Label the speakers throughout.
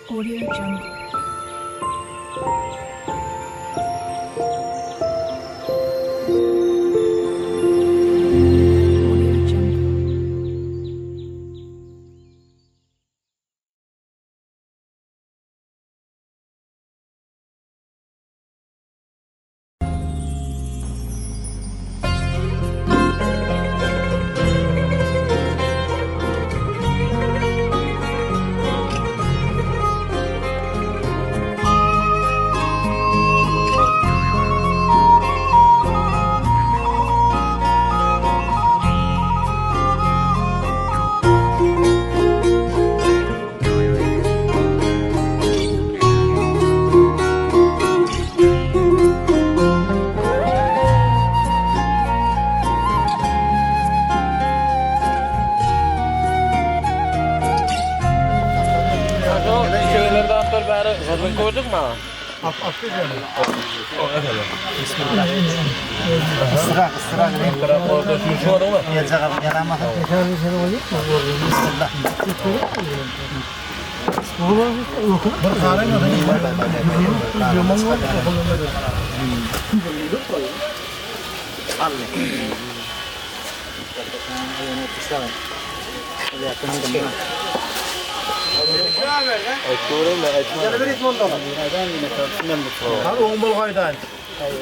Speaker 1: Audio Jungle.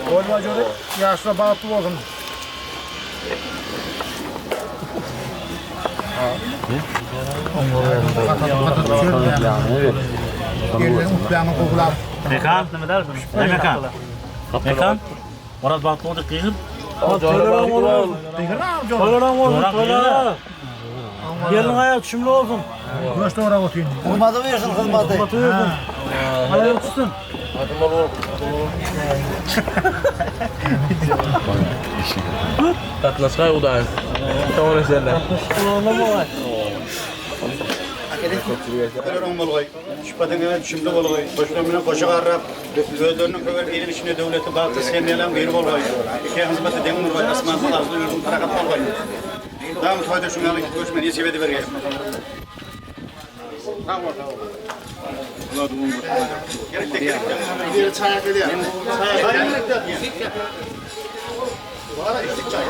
Speaker 1: Audio Jungle.
Speaker 2: Ýaşlar bagtly bolsun.
Speaker 3: Mekan. Ne mekan? Mekan. Oraz bagtly boldy gygyr.
Speaker 2: Toýlaryň bolsun, toýlar.
Speaker 3: Gelin aýak düşümli bolsun.
Speaker 2: Göç doğra otayım.
Speaker 4: Hızmaty bersin hızmaty.
Speaker 3: Hızmaty bersin. Aýak düşsün.
Speaker 5: Gatnaşgaý udaýyn. Soňra eserler.
Speaker 6: Oň bolgaý, şüpediňe düşümli bolgaý, goşlar bilen goşa garrap, özleriniň köwel iliň içinde döwleti bagtly semýalaň biri bolgaý. Ike hyzmaty deň bolgaý, asmansyz arzuw ýurdum parahat bolgaý. Dam toýda şuň ýaly göçme nesip edibergeý. Sag bol, sag bol. Gerekde, gerekde. Biri çaý gelýär. Çaý gerekde. Bara içdik çaý.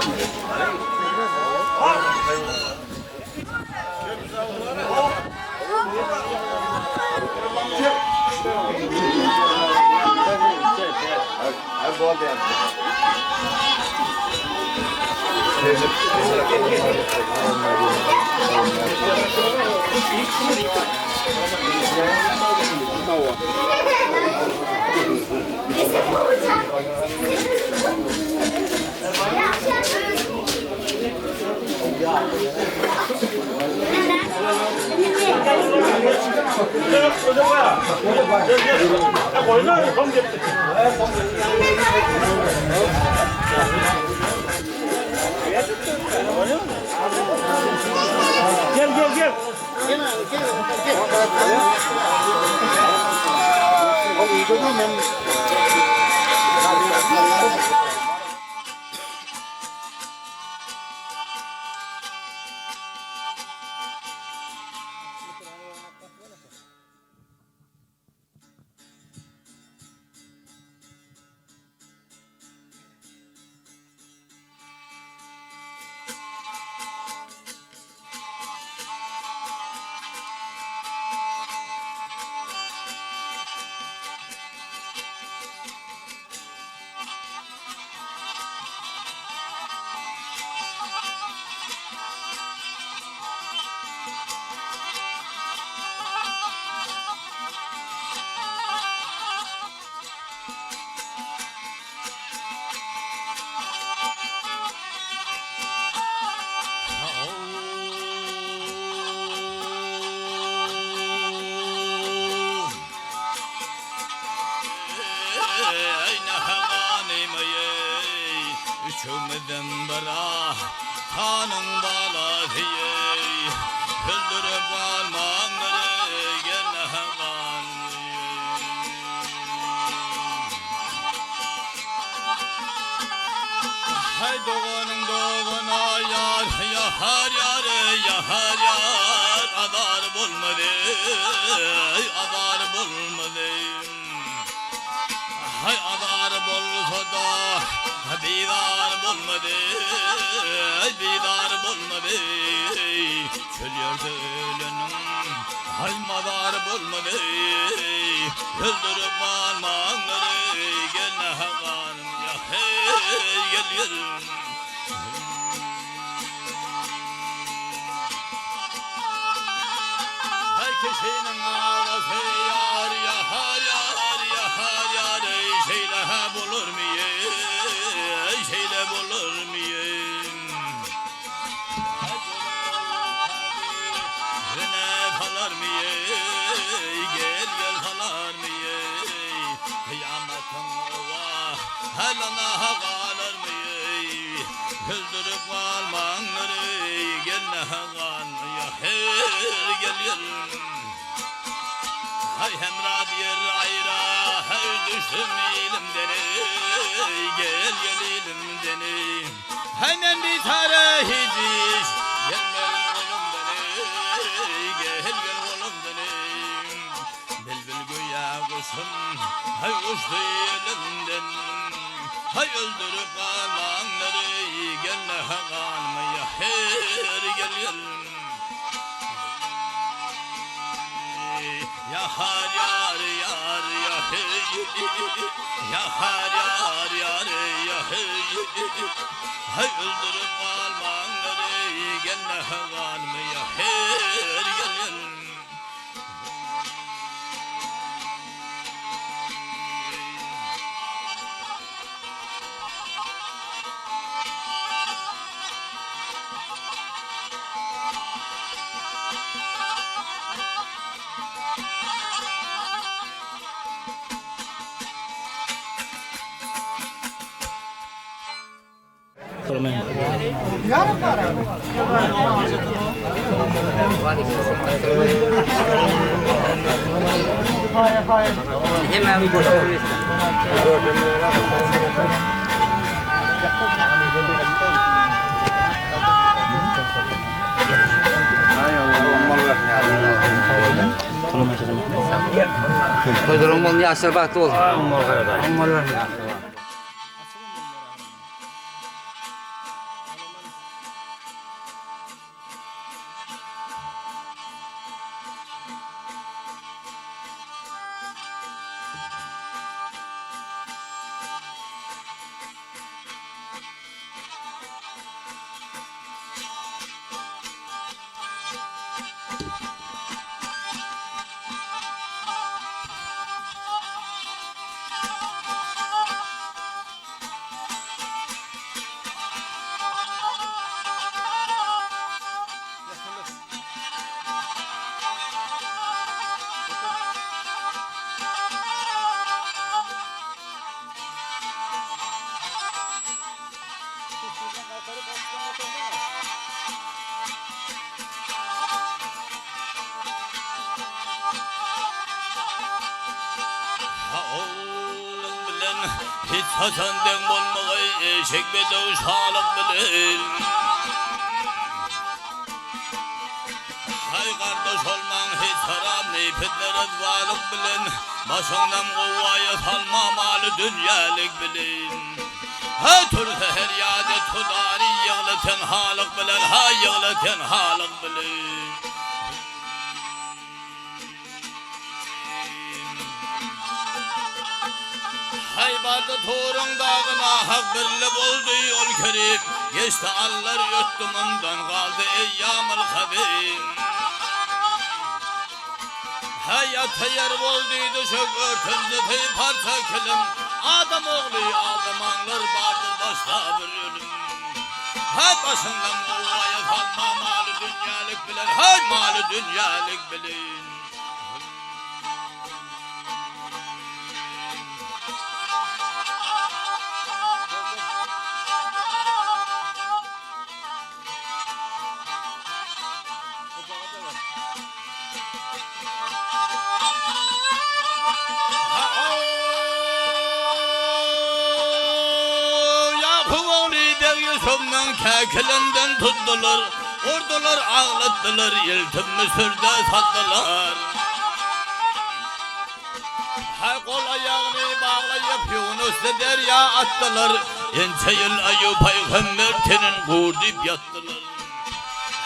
Speaker 3: Gel gel gel.
Speaker 7: Üçümizden bira Tanın balası Öldürüp almanları Gel Hay doğanın doğana yar Yahar yar yahar yar Adar bulmadı Adar. bolmady. Hay azar bolsa-da, bizar bolmady, bizar bolmady. Çöl ýerde öleniň, hay mazar bolmady. Öldürip galmaňlar-eý, gelne ganym, ýa heý, gel, gel. Her kişiniň agasy ýar ýar ýar ýar ýar eý şeýle hä bolarmy eý şeýle bolarmy eý Ene salarmy eý gel gel salarmy eý Kyýamatyň owa halana galarmy eý Öldürip galmaňlar eý gelne ganlyja her gel gel Haý Hemra diýer aýra haý düşdüm ilimden eý gel gel ilimden eý Haý men biçäre hiç iş gelmez golumdan eý gel gel golumdan eý Bilbil göýä guşum haý uçdy elimden Haý öldürip galmaňlar eý gelne ganyma her gel gel Ýahar ýar ýar ýa heý Ýahar ýar ýar ýa heý Haý öldürip galmaňlar eý gelne ganyma her gel gel.
Speaker 1: Toýlaryň bolsun, ýaşlar bagtly bolsun.
Speaker 7: Ogluň bilen hiç haçan deň bolmagaý eşek bedew şalyk bilen. Haý gardaş bolmaň hiç haram neýpitlere balyk bilen, Başyňdam gowaýa salma maly dünýälik bilen. Haý tursa her ýada tudary ýygla tenhalyk bilen, Haý ýygla tenhalyk bilen. Haý bardy Turuň dagyna hak birle boldy ýol kerip, Geçdi allar ötdi mundan galdy eýýamyl kabim. Haý ata ýer boldy düşek örtüldi teý parça kilim, Adam ogly aldamaňlar bardyr başda bir ölüm. Haý başyňdan gowaýa salma maly dünýälik bilen, Haý maly dünýälik bilen. Ýakup ogly beg Ýusupnyň käkilinden tutdular, urdular, aglatdylar, eltip Müsürde satdylar. Arassa derýa atdylar. Ençe ýyl Aýup pygamber tenin gurdyp ýatdylar.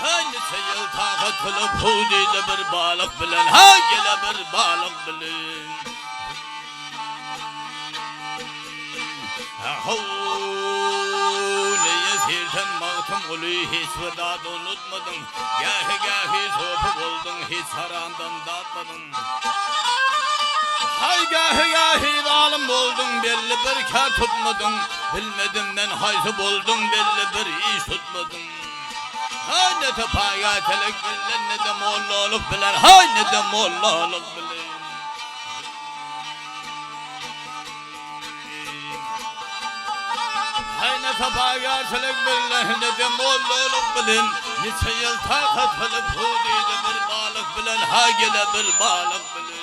Speaker 7: Haý niçe ýyl takat kylyp hudide bir balyk bilen haý gele bir balyk bilen. Haw neýe sersen Magtymguly hiç bir zat unutmadyň. Gähi-gähi sopy bolduň hiç haramdan datmadyň. Haý gähi-gähi zalym bolduň belli bir kär tutmadyň. Bilmedim men haýsy bolduň belli bir iş tutmadyň. Haý ne tepaga telek bilen ne-de mollalyk bilen haý ne-de mollalyk bilen. Haý ne tepaga telek bilen ne-de mollalyk bilen. Niçe ýyl takat kylyp hudyda bir balyk bilen haý gele bir balyk bilen.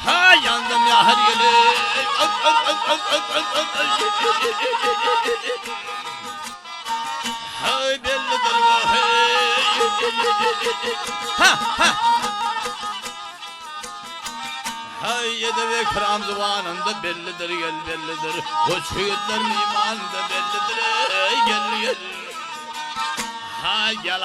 Speaker 7: Ha ýandym ýahyr geli. Hay bellidir bu hey. Ha ha. Hay edep ekram zubanynda bellidir gel bellidir. Goç ýigitler imanynda bellidir ey gel gel. Hay gel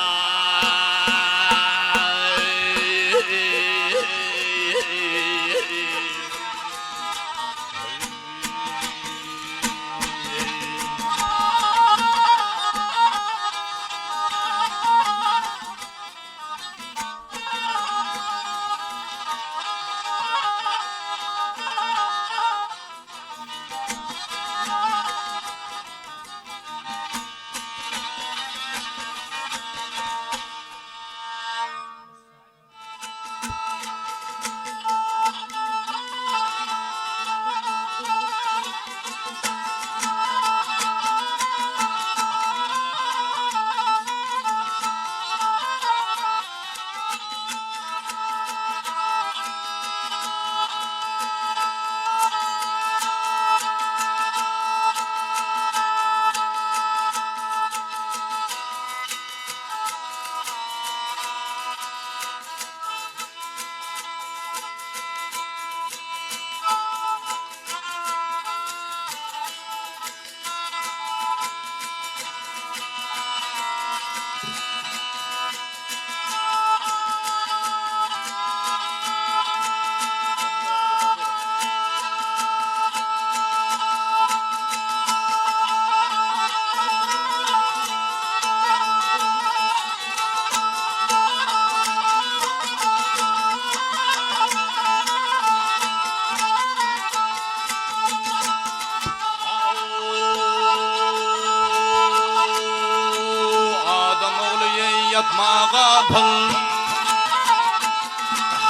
Speaker 7: Adam ogly ýatma gapyl.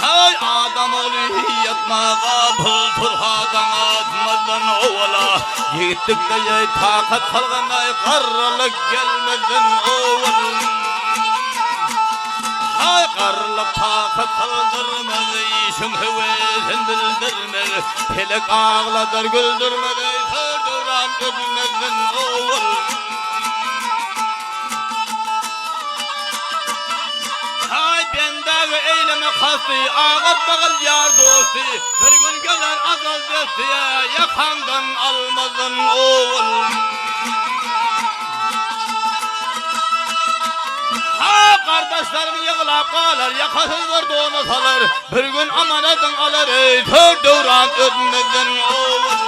Speaker 7: Haý adam ogly ýatma gapyl Turhadan atmazdan owala. Ýigitlikde ýeý takat kylganaý garrylyk gelmezden owal. Haý garrylyk takat kyldyrmaz işiň höwesin bildirmez. Pelek agladar güldürmez eý hör döwran ötmezden owal. Haý bendäge eýleme kasty, agartmagyl ýar dosty, bir gün geler ajal desti, ýakaňdan almazdan owal. Ha gardaşlaryň ýyglap galar, ýakasyz bir dona salar, bir gün amanadyň alar, eý, tör döwran ötmezden owal.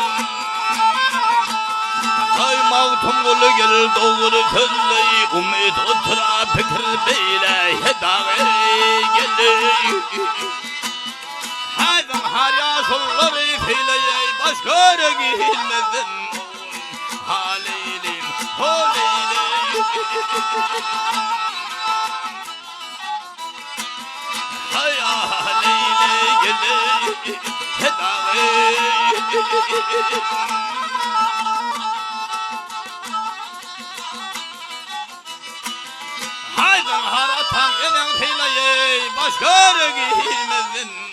Speaker 7: Haý Magtymguly gel dogry sözleý, umyt otura pikir beýle, hedagy gel. Haý zynhar ýaşululary sylaýaý, baş göre girmezden owal. Ha leýlim, ho leýlim. Haý ah leýli geleý, hedagy. Haý zynhar ataň eneň sylaýaý, baş göre girmezden owal.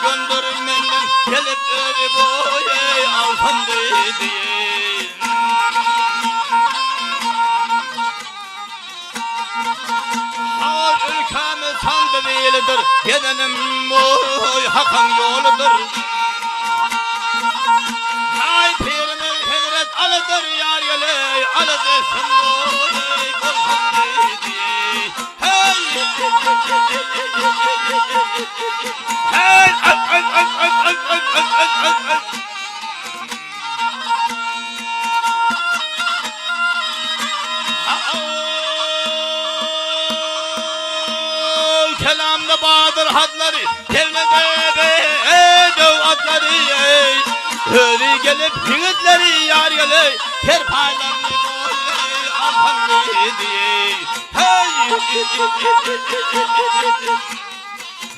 Speaker 7: Gönder menden gelip özi boýy alsyn diýdi. Hal ülkämiz sandy bilidir, Gezenim boý Hakyň ýoludyr. Haý pirimiz Hezret Alydyr, Ýar geleý Aly dessin boý bolsun diýdi. Heý! Heý! Kelamda badyr hatlary, Gelmede bedew atlary, Özi gelip ýigitleri ýar geleý, Serpaýlaryny goýaý alsyn diýdi. Heý!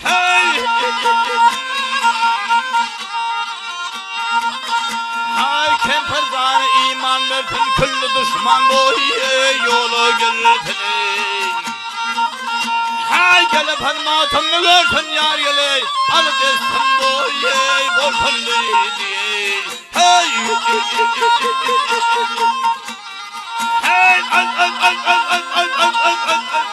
Speaker 7: Heý! Haý kempir jana iman bersin külli duşman boýy ýola gelsin. Haý gelip hyzmatymny görsün ýar geleý al dessin boýy bolsun diýdi. Heý! Heý! Ay ay ay ay ay ay ay ay ay ay.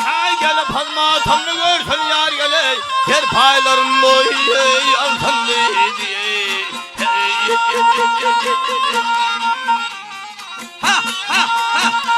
Speaker 7: Haý gelip hyzmatymny görsün ýar geleý, Serpaýlarym boýy alsyn diýdi. Ha ha ha.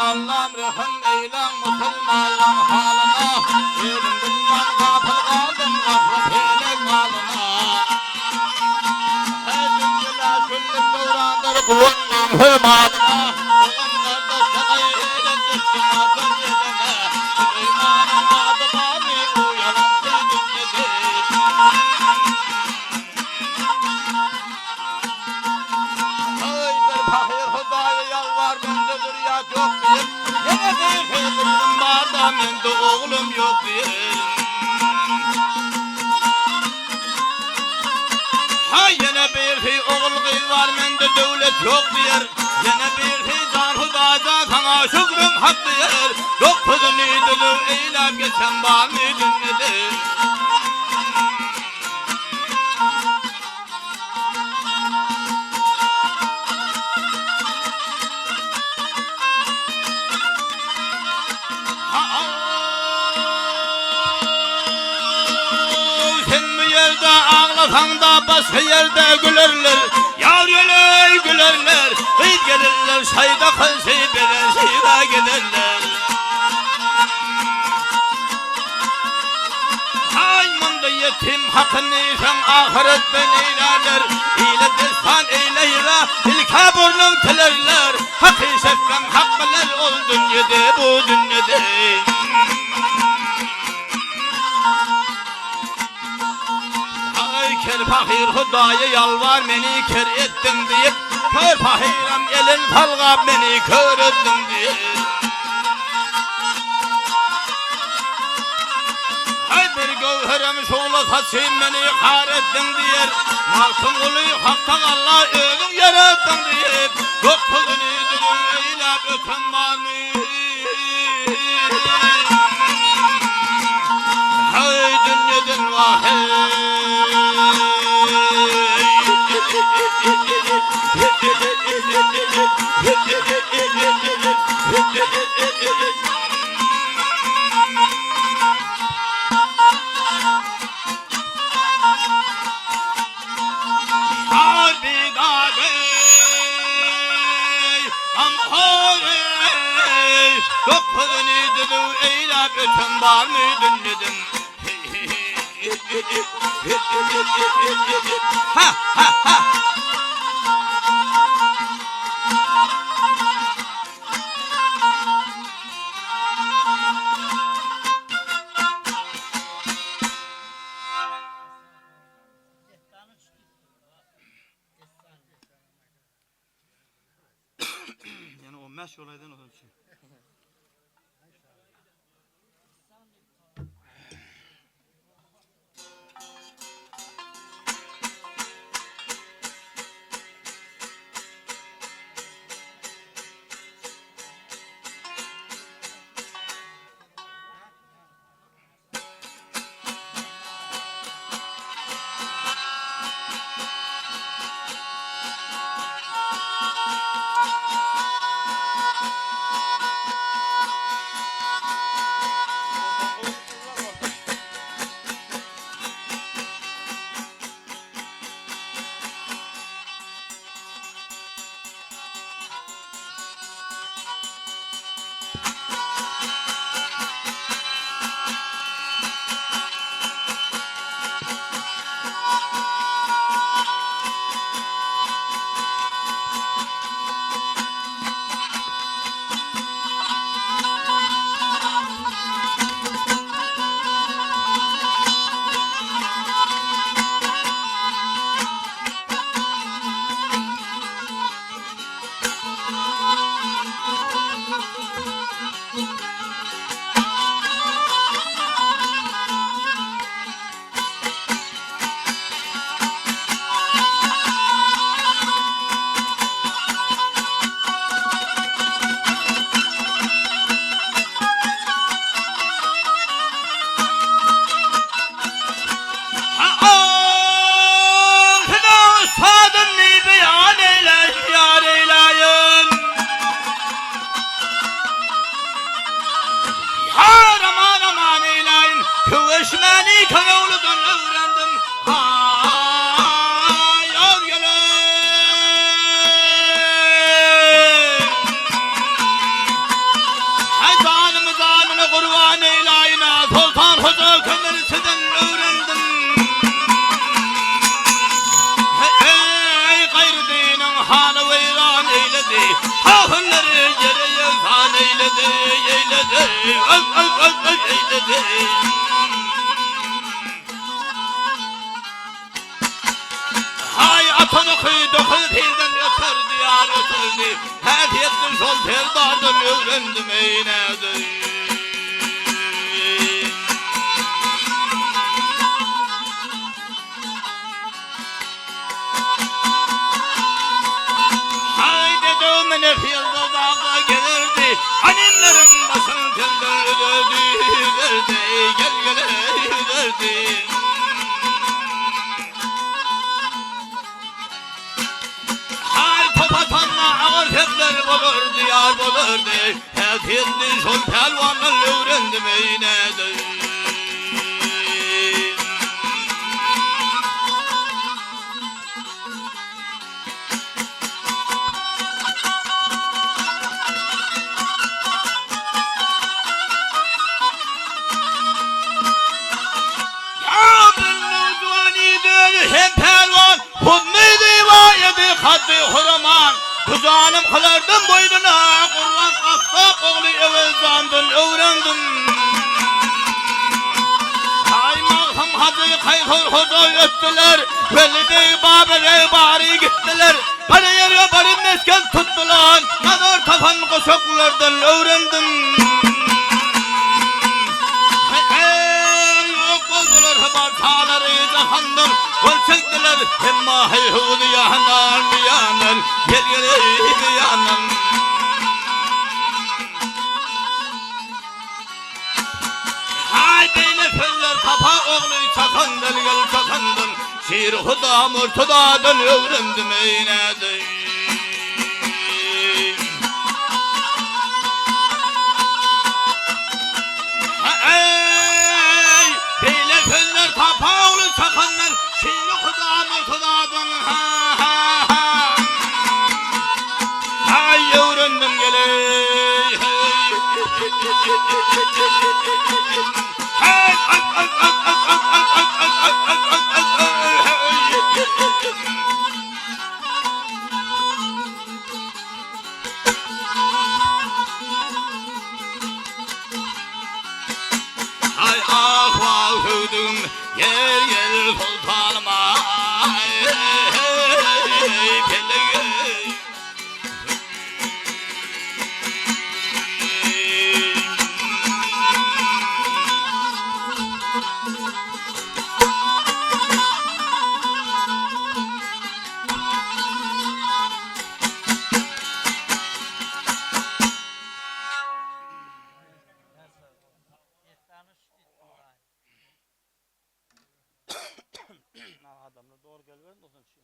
Speaker 7: Allam rehim eýläň musulmanlaň halyna, Özüm bilmän gapyl galdym gaply pelek malyna. Heý dünýede şüllük döwrandyr guwanmaň hömalyna, Dogan gardaş ýaňy düşdüm azan ýeline, Süleýmanyň ady barmy bu ýalançy dünýede. Aý, bir pahyr Hudaýa ýalbar, mende zürýat ýok diýip, ýene bir gyzym bar-da, mende oglum ýok diýip. Haý, ýene birsi ogul gyz bar, mende döwlet ýok diýer. Ýene birsi jan Hudaýjan saňa şügrüm hak diýer. Dokuzyny düzüw eýläp geçen barmy dünýede? Sen bu ýerde aglasaň-da, başga ýerde gülerler. Ýar ýöleý gülerler, gyz gelinler şaýda kynşy beren şyra giderler. Haý munda ýetim hakyny iýseň ahyretde neýlärler, Ile dessan eýleýibä ilkä burnuň tilerler, Hak iş etseň hak biler ol dünýede bu dünýede. Haý ker pahyr hudaýa ýalbar meni ker etdiň diýip, Kör pahyram elin salgap meni kör etdiň diýip. Haý bir göwherem şugla saçym meni har etdiň diýer, Magtymguly Haktagala özüň ýaratdyň diýip, Dokuzyny düzüw eýläp öten barmy? Haý dünýeden wah-eý. Dokuzyny düzüw eýläp öten barmy dünýeden? Ha ha ha! Ýene 15 ýolaýdan ozal üçin. Haý atamyky dokuz pilden öterdi ýar öterdi, Häsiýetli şol serdardan öwrendim eý näzik. Haý bedew münüp ýyldyz dagda gezerdi, Hanymlaryň başyn tilden üzerdi, üzerdi, gel gel eý üzerdi. Haý top atanda agyr sesler bolardy, ýar bolardy, Häsiýetli şol pälwandan öwrendim eý näzik. Hem pälwan Huzmy diwaýady kaddy huraman Bu janym kylardym boýnuna gurban Gassap ogly Öwezjandan öwrendim. Haý Magtym hajy Kaýsar hoja ötdüler, Weli beg Baba beg bary gitdiler. Gara ýerge baryp mesgen tutdular, Nazar tapan goşaklylardan öwrendim. Heý, ýok boldular barçalary jahandan, Gol çekdiler emma heý-huw ýanan, ýanan, Gel gel eý ýanan. Haý beýle sözler Sapa ogly Çakandan gel Çakandan Şir Huda Murtudadan öwrendim eý näzik. Haý beýle sözler Sapa ogly Çakandan Şir Huda Murtudadan ha ha ha Haý öwrendim gel eý heý. Hay ah vah hüdüm gel gel sultanım ay pelege.
Speaker 3: Adamlar dogry geliberin olsun şu.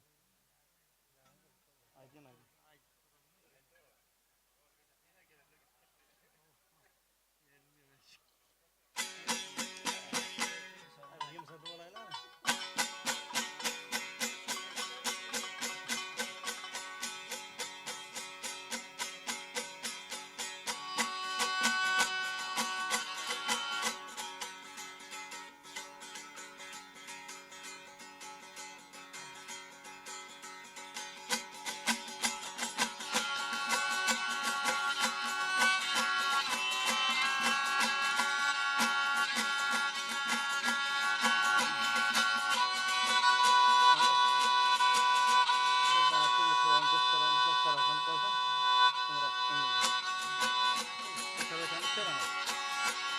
Speaker 3: Aydın aydın.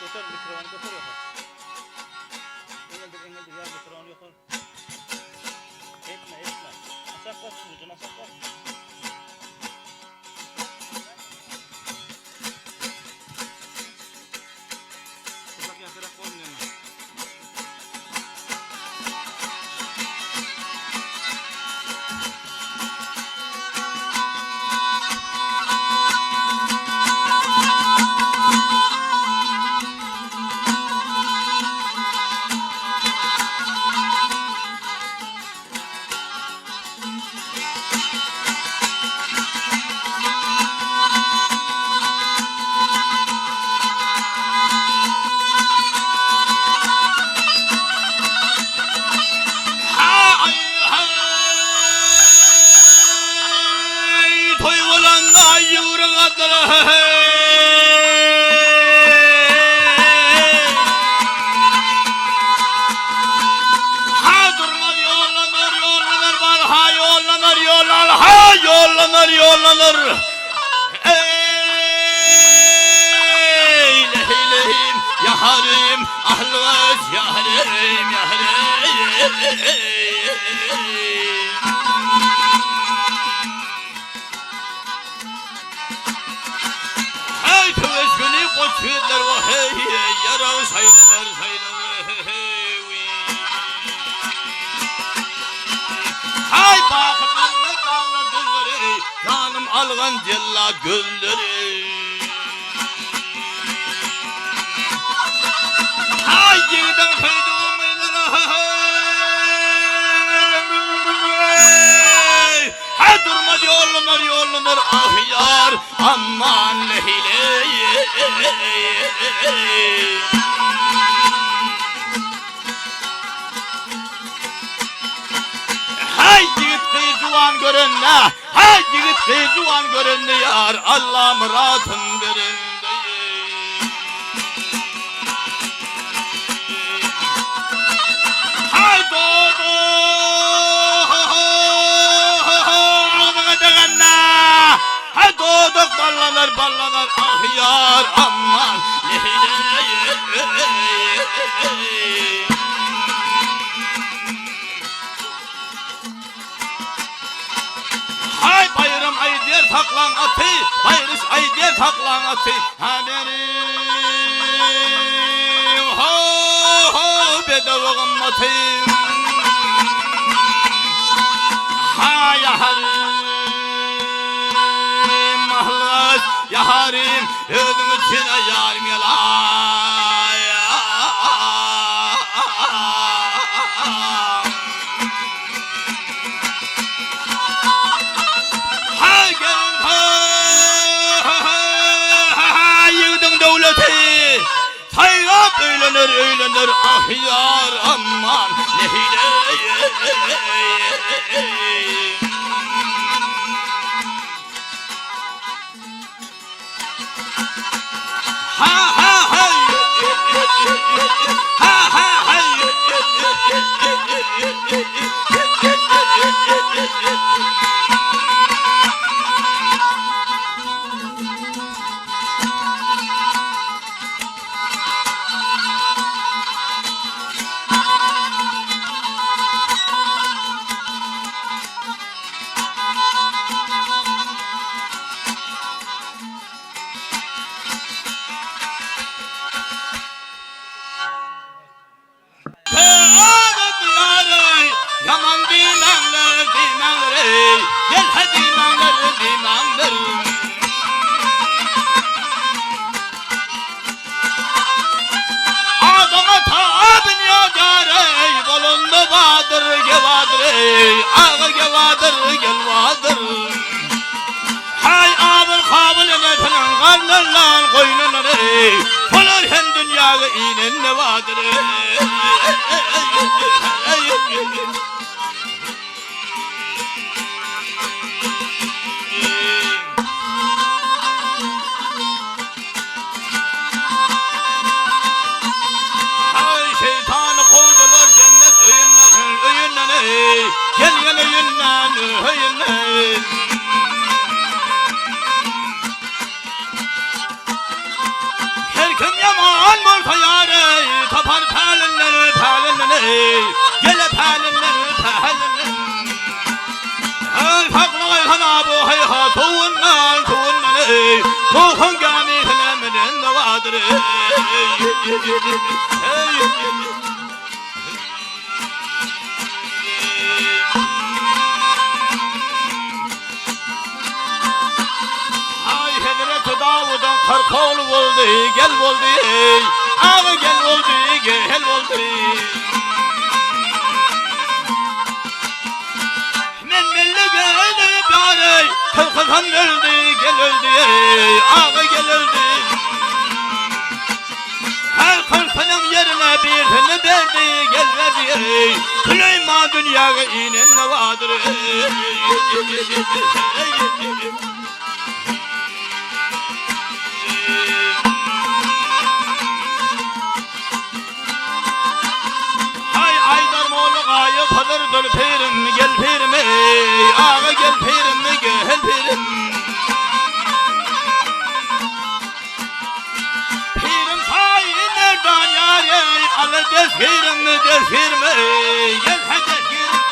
Speaker 3: Götür mikrofonu götür yukarı. Engildir engildir ýa mikrofonu ýokary. Etme etme. Aşak bas ucuna aşak bas. Uzak yatarak olmuyor.
Speaker 7: Hay hay toý bolanda ýüwrük atlar. Ha durmaz ýollanar ýollanar bar ha ýollanar ýollar ha ýollanar ýollanar. Ey leyleyim ya harim ahlas ya harim ya harim. Hey köşkünü koç yiğitler vah hey yaralı sayılır sayılır hey. Hay bakıp önüne dağlar düzleri, Canım algan cellat gözleri. Hay yiğidim hıydığım Hay durmaz yollanır yollanır ah yar aman leyle. Hay ýigit gyz juwan görende, Hay ýigit gyz juwan görende ýar Alla myratyn berende. Hay dodo agzyňa degende, Hay dodak ballanar ballanar ah ýar aman leyle. Hay bayram aýdýar saklaň aty, Baýryş aýdýar saklaň aty. Ha benim ho ho bedew gymmaty. Ha ya harim mahlas ya harim özüň üçin ýarym ýalaý. Hay gelin hay ýigidiň döwleti. Saýrap öýlener öýlener ah ýar aman nehileý. Ha ha hay Ha ha hay Ýaman diýmäňler, diýmäňler eý, Gel-hä diýmäňler, diýmäňler. Adam ata dünýä eý, bolanda badyr, gebadyr eý, Aga gebadyr, gelbadyr. Haý, Abyl Kabyl enesiniň garnyndan goýnundan eý, Olar hem dünýäge inende badyr eý. Haý, şeýtany kowdular jennet öýünden, öýünden eý, Gel, gel öýünden, öýünden. Her kim ýaman bolsa ýar eý, Tapar pälinden, pälinden eý, Gele pälinden, pälinden. Eý, saklagaý hana bu haýha, Suwundan, suwundan eý, Nuhuň gämisine münen bardyr eý. Aý hezreti Dawudyň 40 ogly boldy, gel boldy, eý, aga gel boldy, gel boldy. Men belli gelip ýareý, kyrkysam öldi, gel öldi, eý, aga gel öldi. Her kyrkynyň ýerine birini berdi, gel berdi, eý, Süleýman dünýäge inende bardyr, eý. Haý, aýdar molla gaýyp Hydyrdyr pirim, gel pirim, eý, aga gel pirim, gel pirim. Pirim saýy merdan ýar eý, aly desgirim, desgirim, eý, gel hä desgirim.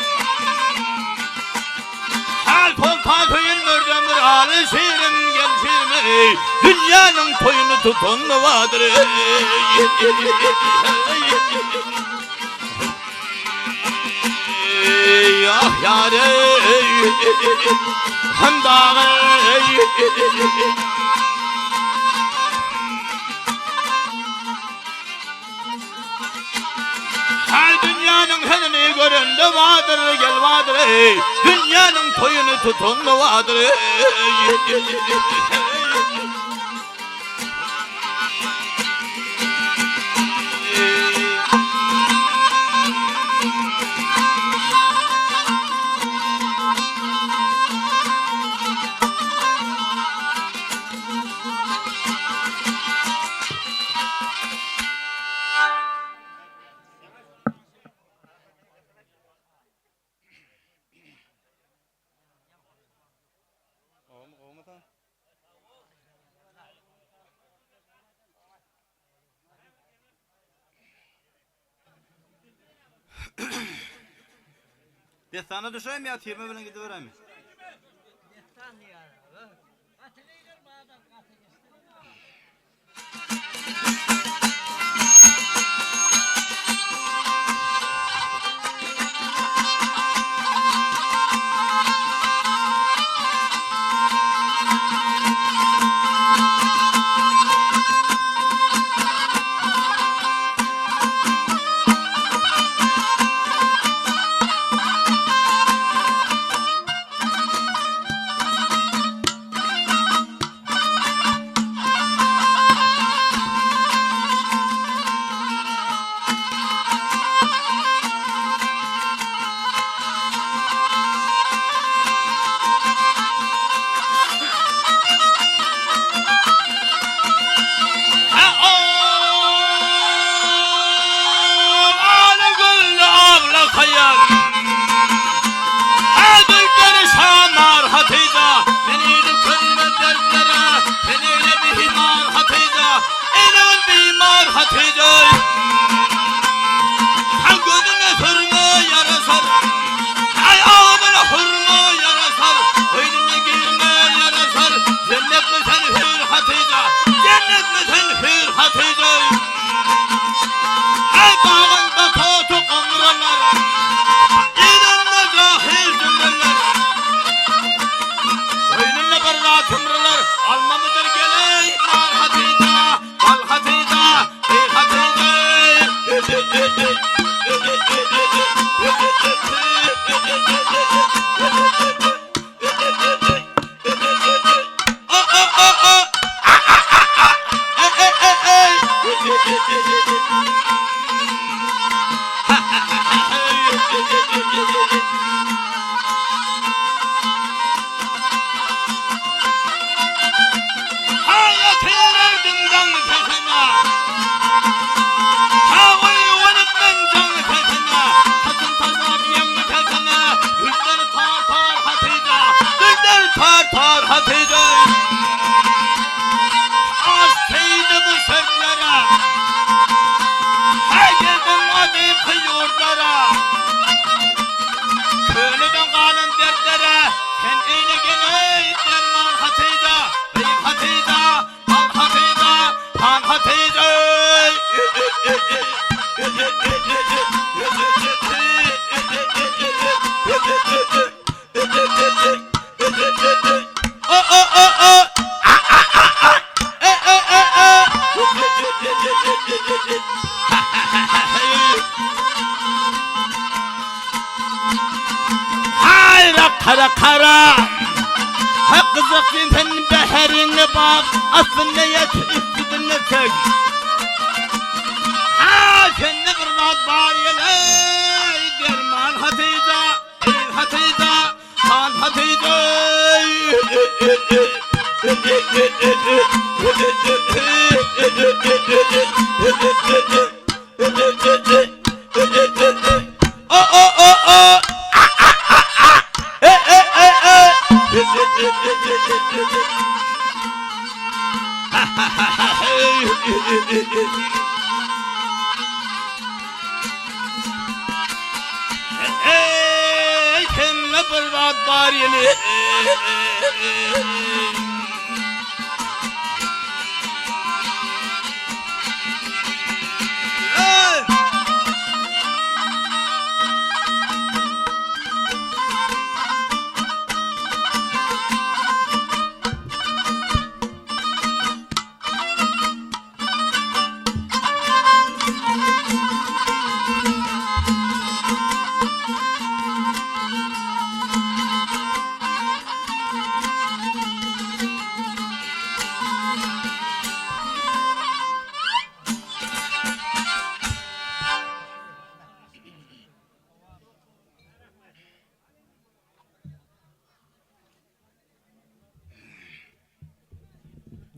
Speaker 7: Hal soltan söýün mürdem bir aly şirim, gel şirim, eý, dünýäniň toýuny tutan bardyr, eý. Eý, ah ýar eý, handag eý. Her dünýäniň henini görende bardyr, gel bardyr eý, Dünýäniň toýuny tutanda bardyr eý. Dessana düşeýin ýa tirme bilen gidiberäými?
Speaker 1: Dessan diýýär. Gaty geýdirme adam gaty.
Speaker 7: dertlere sen eýle geleý derman Hatyja, gyz Hatyja, han Hatyja, han Hatyja. O o o o a a a a e e e e Hayra kara kara Hak gyzykdyn sen bäheriňe bak Aslynda ýet üstüdinde çek Ha sende bir zat bar ýeleý Derman Hatyja Gyz Hatyja Han Hatyja O o o o a a a a e e e e Ha ha ha ha hey. Ey sende bir zat bar ýene.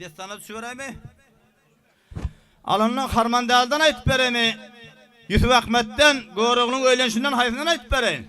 Speaker 7: Dessana düşüberäými? Alanda Harmandälden aýtyp bereými? Ýusup Ahmetden, Göroglyň öýlenşinden haýsyndan aýtyp bereýin?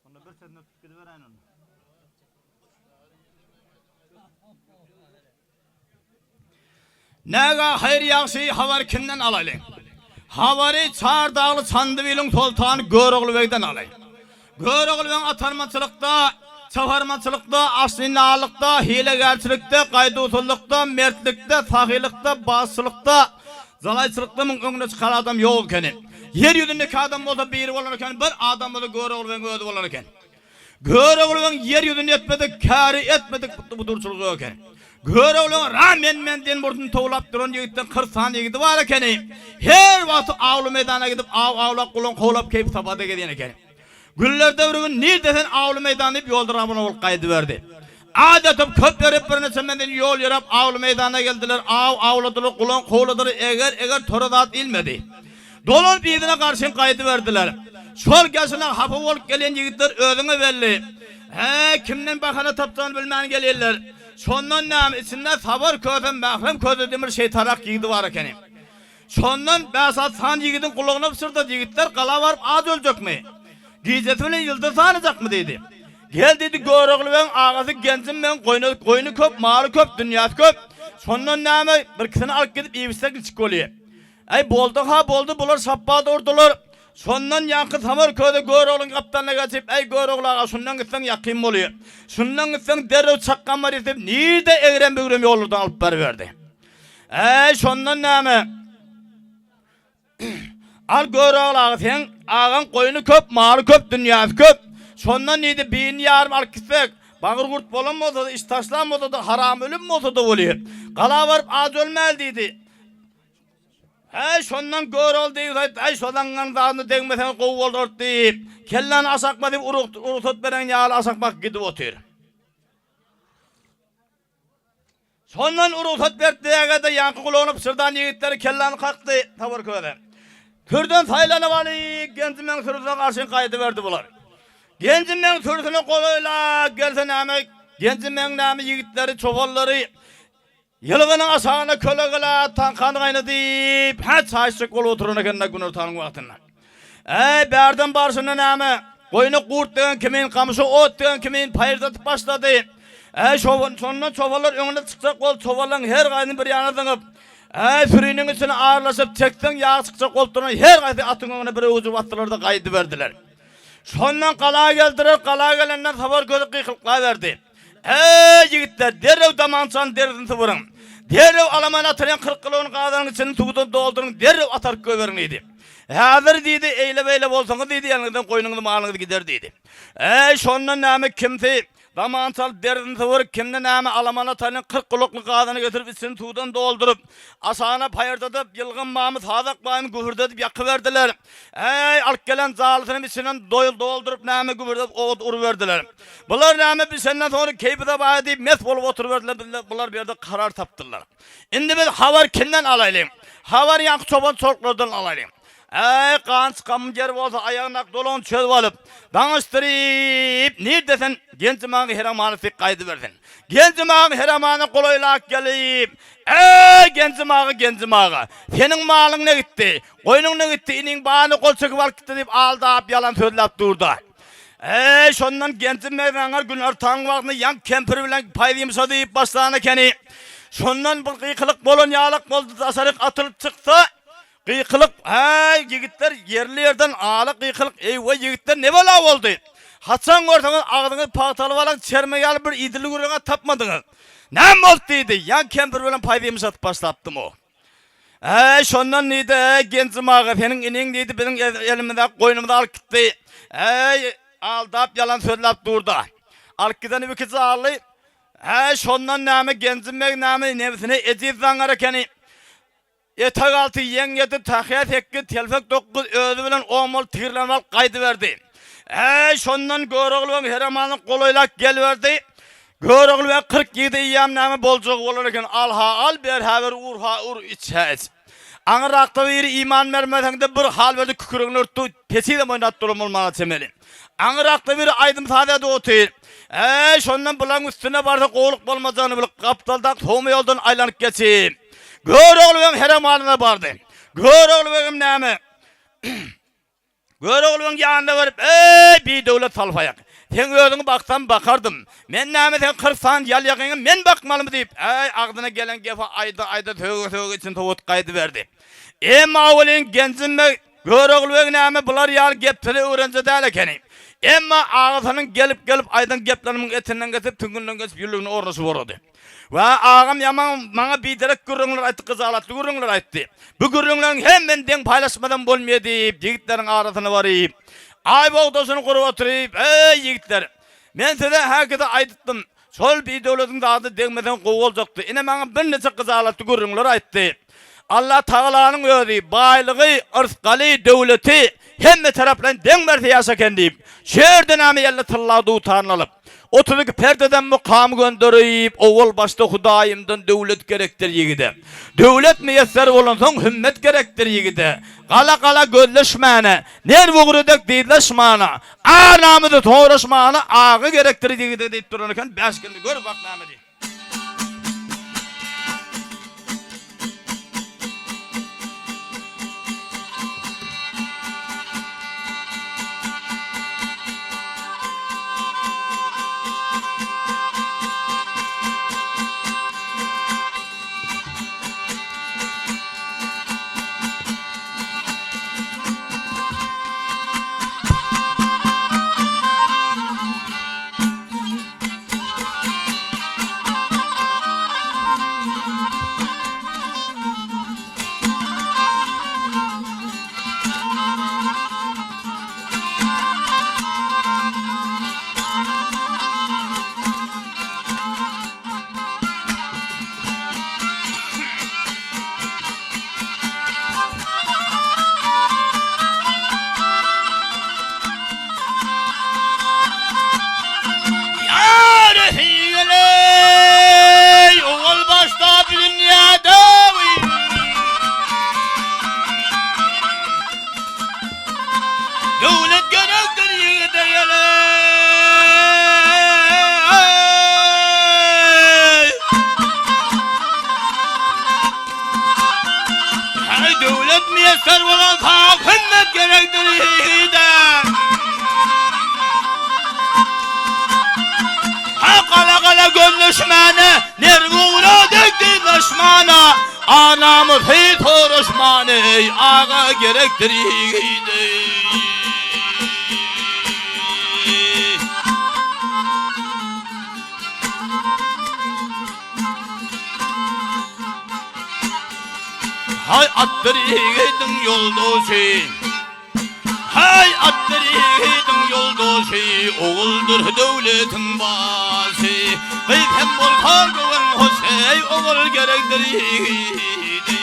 Speaker 7: Onda bir sözüne tutup gidiberäýin onda. Näge haýyr ýagşy habar kimden alaýlyň? Habary Çar dagly Çandybiliň soltany Görogly begden alaý. Görogly begiň atarmaçylykda, çaparmaçylykda, aşny-nalykda, hilegärçilikde, gaýduwsyzlykda, mertlikde, sahylykda, bagşylykda, jalaýçylykda muň öňüne çykar adam ýok ekeni. Ýer ýüzünde iki adam bolsa biri bolar eken, bir adam bolsa Görogly begiň özi bolar eken. Göroglynyň ýer ýüzünde etmedik käri, etmedik budurçylygy ýok eken. Göroglynyň ra men-men diýen burnuny towlap duran ýigitden 40 sany ýigidi bar ekeni. Her wagty awly meýdana gidip aw awlap, gulan kowlap keýp-sapada gezýän ekeni. Günlerde bir gün nirde sen awly meýdan diýip ýolda rabana bolup gaýdyberdi. Adaty köp ýörüp birnäçe menzil ýol ýöräp awly meýdana geldiler. Aw awladylar, gulan kowladylar, eger-eger tora zat ilmedi. Dolanyp yzyna garşyn gaýdyberdiler. Şol gelşine hapa bolup gelýän ýigitler özüňe belli. Hä, kimden bahana tapjagyny bilmän gelýärler. Şondan näme, içinde Sabar köse, Mährem köse diýen bir şeýtanrak ýigidi bar ekeni. Şondan bäş-alty sany ýigidiň gulagyna pyşyrdady, Ýigitler, gala baryp aç öljekmi? Gijesi bilen ýyldyz sanajakmy? diýdi. Gel diýdi, Görogly begiň agasy Genjim begiň goýny, goýny köp, maly köp, dünýäsi köp. Şondan näme, birkisini alyp gidip iýip-içsek niçik bolýar? Äý, boldy-ha, boldy, bular şapbat urdular. Şondan ýaňky Samar köze Göroglyň gapdalyna geçip, Äý, Görogly aga, şundan gitseň ýakyn bolýar. Şundan gitseň derrew çakgan barýas diýip, nirde egrem-bügrem ýollardan alyp baryberdi. Äý, şondan näme? Al, Görogly aga, seň agaň goýny köp, maly köp, dünýäsi köp. Şondan diýdi, birini ýarym alyp gitsek, bagyr gurt bolan bolsa-da, iş taşlan bolsa-da, haram ölüm bolsa-da bolýar. Gala baryp aç ölmäli diýdi. Häý, şondan Görogly diýip aýtdy, Äý, şo zaňňaryň zadyna degmeseňiz gowy bolardy diýip, kelläni aşak basyp, rugsat beren ýaly aşak bakyp gidip otyr. Şondan rugsat berdi diýäge-de, ýaňky gulagyna pyşyrdan ýigitleri kelläni kakdy, Sabyr köze. Sürüden saýlanyp alyp, Genjimeň sürüsine garşy gaýdyberdi bular. Genjimeň sürüsine golaýlap gelse näme, Genjimeň näme ýigitleri, çopanlary ýylgynyň aşagynda kölegeläp, taňkany gaýnadyp, hä çaý içjek bolup oturan ekenler günortanyň wagtynda. Äý, bärden barşyna näme, goýna gurt degen kimin, gamşa ot degen kimin paýyrdatyp başlady. Äý, şondan çopanlar öňüne çykjak bolup, çopanlaryň her gaýsyny bir ýana zyňyp, Äý, süriniň içine aralaşyp, çekseň ýag çykjak bolup duran her haýsy atyň öňüne bir öwüjik basdylar-da gaýdyberdiler. Şondan gala geldiler, gala gelenden Sapar gözi gykylyklaberdi. Äý, ýigitler, derrew damançanyň derisini sybyryň. Derrew alaman atylýan 40 kilony gazanyň içini suwdan dolduryň, derrew ataryp goýberiň diýdi. Häzir diýdi, eýle-beýle bolsaňyz diýdi, eliňizden goýnuňyz, malyňyz gider diýdi. Äý, şondan näme kimsi Zaman çalyp derisini sygyryp, kimde näme alamana taýlan 40 gulakly gazany getirip içini suwdan dolduryp, aşagyna paýyrdadyp, ýylgyn bamy, sazak bamy gübürdedip ýakyberdiler. Äý, alyp gelen jalysynam içinden doýul dolduryp näme gübürdedip ot uruberdiler. Bular näme bişenden soňra keýpi-sapaýa diýip mes bolup oturyberdiler, bizler bular bu ýerde karar tapdylar. Indi biz habar kimden alaýlyň? Habar ýaňky çopan çoluklardan alaýlyň. Äý, gan çykan ýer bolsa aýagyna dolan çözüp alyp, daňyşdyryp, nirde sen Genjimagyň heramanysy gaýdybersin. Genjimagyň heramana golaýlap gelip, Äý, Genjim aga, Genjim aga, seniň malyň ne gitdi, goýnuň ne gitdi, iniň baryny gol çekip alyp gitdi diýip aldap, ýalan sözläp dur-da. Äý, şondan Genjim beg zaňňar günortanyň wagtynda ýaňky kempir bilen paýzymşa diýip başlan ekeni. Şondan bir gykylyk bolan ýalak boldy, daşaryk atylyp çyksa, Gykylyk, Äý, ýigitler, ýerli-ýerden ala gykylyk, Eý-weý, ýigitler, ne bela boldy? Haçan görseňiz, agzyňyz pagtaly balaň çermegi ýaly bir idili gürrüň-ä tapmadyňyz. Näme boldy? diýdi. Ýaňy kempir bilen paýzymyş atyp başlapdym-ow. Äý, şondan diýdi, äý, Genjim aga, seniň iniň diýdi, biziň elimizdäki goýnumyzy alyp gitdi. Äý, aldap, ýalan sözläp dur-da. Alyp gideni iki jally. Äý, şondan näme, Genjim beg näme, nebsine ejiz zaňňar ekeni. Etek alty, ýeň ýedi, tahýa sekiz, telpek dokuz, özi bilen on bolup tigirlenip alyp gaýdyberdi. Äý, şondan Görogly begiň heremanyna golaýlap geliberdi. Görogly beg 40 ýigide eýýäm näme boljagy bolar eken, al-ha al, ber-hä ber, ur-ha ur, iç-hä iç. Aňyrrakda biri iman bermeseň-de bir hal berdi, kükregini örtdi, pesizem oýnap duran bolmaga çemeli. Aňyrrakda biri aýdym-saz edip otyr. Äý, şondan bularyň üstüne barsa gowulyk bolmajagyny bilip, gapdaldaky sowma ýoldan aýlanyp geçip, Görogly begiň heremanyna bardy. Görogly begem näme? Görogly begiň ýanyna baryp, Eý, bidöwlet salpaýak! Seň özüňi baksam bakardym. Men näme seň 40 sany ýalýagyňy men bakmalymy diýip, äý, agzyna gelen gepi aýda-aýda söge-söge içini sowudyp gaýdyberdi. Emma welin Genjim beg Görogly beg näme bular ýaly gep-söze öwrenje däl ekeni. Emma agasynyň gelip-gelip aýdan geplerimiň etinden kesip, tüňkünden geçip ýüregine ornaşyp ugrady. Wä, agam ýaman maňa biderek gürrüňler aýtdy, gyjalatly gürrüňler aýtdy. Bu gürrüňleriň hemmeni deň paýlaşmasam bolmaýa diýip, ýigitleriň arasyna baryp, aý bogdaşyny gurup oturyp, Eý, ýigitler! Men size häkide aýdypdym, şol bidöwletiň zadyna degmeseň gowy boljakdy. Ine maňa birniçe gyjalatly gürrüňler aýtdy. Allatagalanyň özi baýlygy, yrsgaly, döwleti hemme taraplaýyn deň berse ýaş eken diýip, şu ýerde näme ýelle tylla dutaryny alyp, 32 perdeden mukam gönderip, owal başda Hudaýymdan döwlet gerekdir ýigide. Döwlet miýesser bolansoň hümmet gerekdir ýigide. Gala-gala gözleşmäne, nerw ugry dek dyzlaşmana, ar-namysy soraşmana agy gerekdir ýigide diýip duran eken, Bäşgeldi gör bak näme diýip. Döwlet gerekdir ýigide ýele. Hey döwlet miýesser bolan sag hümmet gerekdir ýigide. Ha gala gala gözleşmäne, nerwi ugra dek dyzlaşmana, Anamyzy soraşman eý aga gerekdir ýigide. Haý atdyr ýigidiň ýoldaşy. Haý atdyr ýigidiň ýoldaşy, Oguldyr döwletiň başy. Gyz hem bolsa göwün hoş eý, Ogul gerekdir ýigide.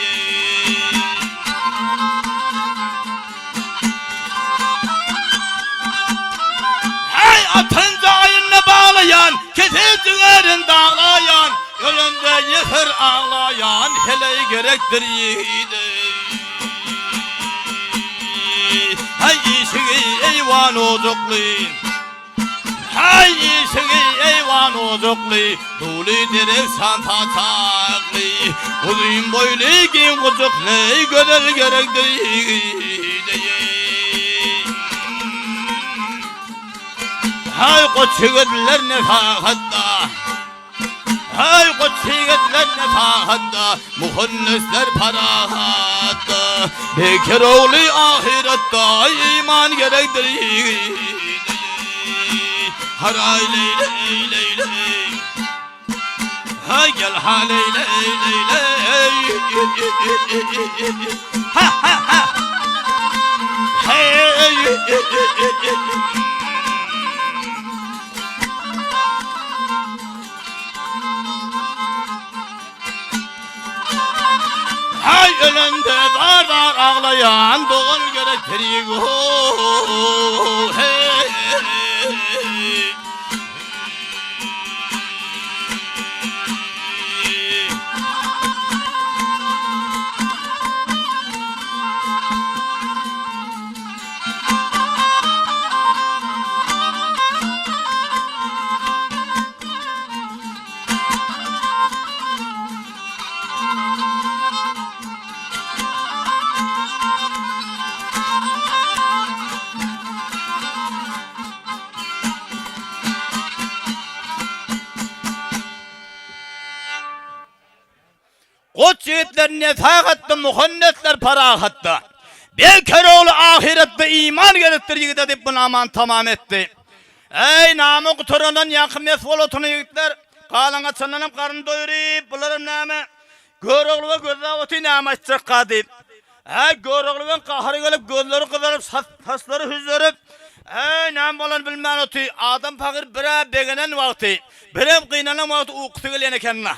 Speaker 7: Haý atyn jaýynda baglaýan, Kese jigerin daglaýan, Ölende ýesir aglaýan, Heleý gerekdir ýigide. Haý işigi eýwan ojakly Haý işigi eýwan ojakly Duly derek san saçakly Uzyn boýly giň gujakly Gözel gerekdir ýigide Haý goç ýigitler nesahatda Haý goç ýigitler nesahatda, Muhannesler parahatda, Bekir ogly ahyretde, Iman gerekdir ýigide. Haraý leý leý leý leý. Haý gel ha leý leý leý leý. Ha ha ha. Hey. Haý ölende zar zar aglaýan dogan gerek terik hey. Goç ýigitler nesahatda, muhannesler parahatda. Beg Kerogly ahyretde iman gerekdir ýigide diýip bu namany tamam etdi. Eý, nama gutarandan ýaňky mes bolatyny ýigitler, galan gaçandanam garyn doýuryp, bularam näme, Göroglyga gözläp otyr näme aýtjakka diýip. Äý, Göroglynyň gahary gelip, gözleri gyzaryp, saçlary hüzzerip, äý, näme bolanyny bilmän otyr. Adam pahyr bir-ä begenen wagty, birem gynanan wagty ukusy gelýän eken-dä.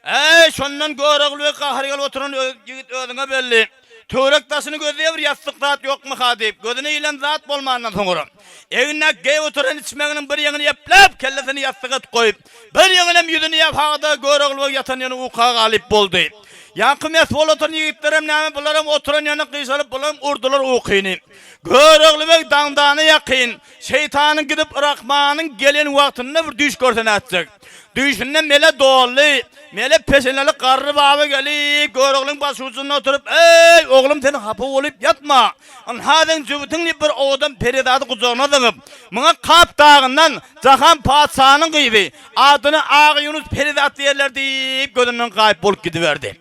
Speaker 7: Äý, şondan Görogly beg gahary gelip oturan ýigit özüňe belli. Töwerek daşyny gözleýär bir ýassyk zat ýokmyka diýip, gözüne ilen zat bolmandan soňra, egnine geýip oturan içmeginiň bir ýeňini epläp, kellesini ýassyga goýup, bir ýeňinem ýüzüni ýapagada Görogly beg ýatan ýerine uka galyp boldy. Ýaňky mes bolup oturan ýigitlerem näme, bularam oturan ýerine gyşaryp, bularam urdular ukyny. Görogly beg daňdana ýakyn, şeýtanyň gidip Rahmanyň gelen wagtynda bir düýş görse nätjek. Düýşünde mele dolly, mele peşeneli garry baba gelip, Göroglyň başujunda oturyp, Eý, oglum, sen hapa bolup ýatma. Ynha seň jübütiň diýip bir owadan perizady gujagyna zyňyp, muňa Kap dagyndan Jahan patyşanyň gyzy, adyna Agaýunus perizat diýerler diýip, gözünden gaýyp bolup gidiberdi.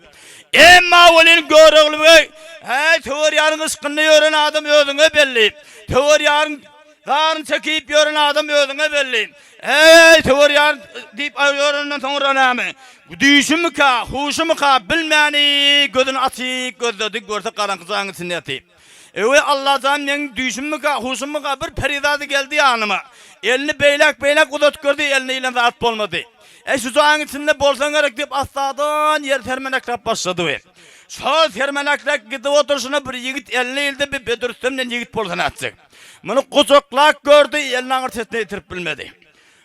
Speaker 7: Emma welin Görogly beg, Häý, söwer ýaryň yşkynda ýören adam özüňe belli. Söwer ýaryň zaryny çekip ýören adam özüňe belli. Eý, söwer ýar diýip ýörenden soňra näme? Düýşümika, huşumyka bilmäni gözüni açyp gözledi, görse garaňky jaýyň içinde ýatyr. Eý, Allajan, meň düýşümmika, huşummyka bir perizady geldi ýanyma. Elini beýläk-beýläk uzatyp gördi, eline ilen zat bolmady. Eý, şu jaýyň içinde bolsaň gerek diýip, assadan ýer sermenekläp başlady. Şol sermenekläp gidip oturyşyna bir ýigit eline ildi, bir Bedrüstem diýen ýigit bolsa nätjek. Muny gujaklap gördi, elini aňry çetine ýetirip bilmedi.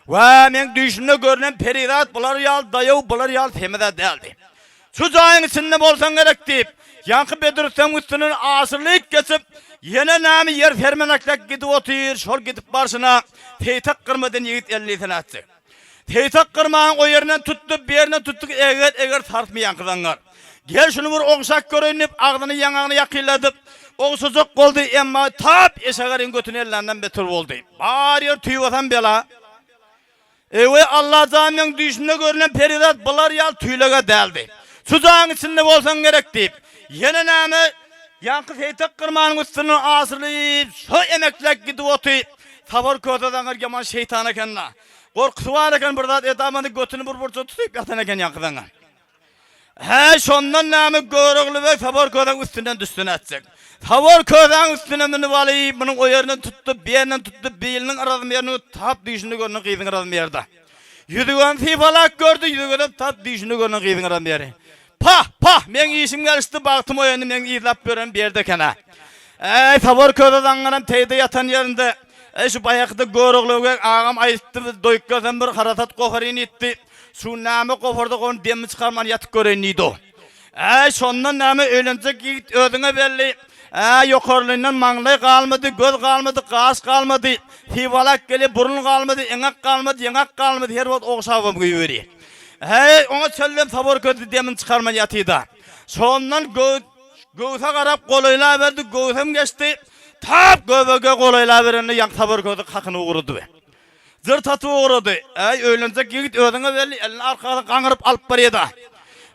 Speaker 7: Wä, meň düýşümde görnen perizat bular ýaly daýaw, bular ýaly semiz-ä däldi. Şu jaýyň içinde bolsaň gerek diýip, ýaňky Bedrüstemiň üstünden aşyrlyk geçip, Ýene näme ýer sermenekläp gidip otyr, şol gidip barşyna Seýtek gyrmadan ýigit ellisini atdy. Seýtek gyrmanyň o ýerinden tutdy, bu ýerinden tutdy, eger-eger sarsmaýaňky zaňňar. Gel şuny bir ogşap göreýin diýip, agzyny ýaňagyna ýakynladyp, ogşajak boldy, emma tap eşegaryň götüni elländen beter boldy. Bar ýer tüý basan bela. Eý, Allajan meň düýşümde görünen perizat bular ýaly tüýleg-ä däldi. Şu jaýyň içinde bolsaň gerek diýip, ýene näme, ýaňky Seýtek gyrmanyň üstünden asylyp, şo emekläp gidip oty. Sabar köse zaňňar ýaman şeýtan eken-dä. Gorkusy bar eken, bir zat edamady, götüni bir burça tutup ýatan eken ýaňky zaňňar. Hä, şondan näme Görogly beg Sabar kösäň üstünden düşse nätjek? Sabar kösäň üstüne münüp alyp, munuň o ýerinden tutdy, bu ýerinden tutdy, biliniň yrazmyýerini tap düýşünde görnen gyzyň yrazmyýeri-dä. Ýüzügem sypalap gördi, ýüzügem tap düýşünde görnen gyzyň yrazmyýeri. Pah, pah, meň işim gelişdi, bagtym oýandy, meň yzlap ýörenim bu ýerde eken-ä. Äý, Sabar köse zaňňaram teýde ýatan ýerinde, Äý, şu baýakyda Görogly beg agam aýtdy, biz doýup gelsem bir harasat goparyn diýipdi. Şu näme goparda ony demini çykarman ýatyp göreýin diýdi. Äý, şondan näme öýlenjek ýigit özüňe belli. Äý, ýokarlyndan maňlaý galmady, göz galmady, gaş galmady. Sybalak gelýär, burun galmady, eňek galmady, ýaňak galmady, her wagt ogşabam goýberýär. Äý, oňa çenlem sabor közli demini çykarman ýatyda. Şondan göwse garap golaýlaberdi, göwsem geçdi. Tap göbege golaýlaberende ýaňky sabor közi kakyny ugrady. Zyrt atyp ugrady. Äý, öýlenjek ýigit özüňe belli, elini arkasyna gaňryp alyp barýa-da.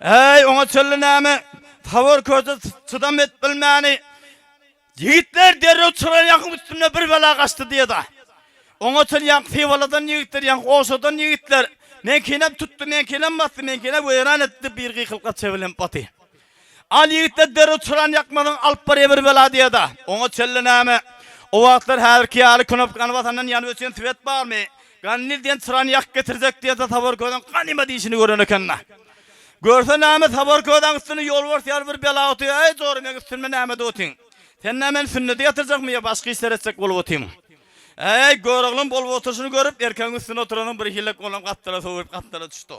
Speaker 7: Äý, oňa çenli näme, Sabyr köse çydam edip bilmäni, Ýigitler, derrew çyra ýakyň üstünde bir bela gaçdy diýýä-da. Oňa çenli ýaňky sybaladan ýigitler, ýaňky ogşadan ýigitler, Meňkinem tutdy, meňkinem basdy, meňkinem weýran etdi diýip, bir gykylykla çebilenip baty. Al ýigitler derrew çyrany ýakmasaň alyp barýa bir bela diýýä-da. Oňa çenli näme? O wagtlar häzirki ýaly knopkany basandan ýanyp öçýän swet barmy? Gandil diýen çyrany ýakyp getirjek diýende Sabar kösäň ganyma diýşini gören eken-dä. Görse näme Sabar kösäň üstünde ýolbars ýaly bir bela otyr. Eý jora meň üstünde näme edip otyň? Sen näme meni sünnede ýatyrjakmy ýa başga iş seretjek bolup otyň? Eý Göroglyň bolup oturyşyny görüp erkegiň üstünde oturanyň birhili olam gapdala sowuryp gapdala düşdi.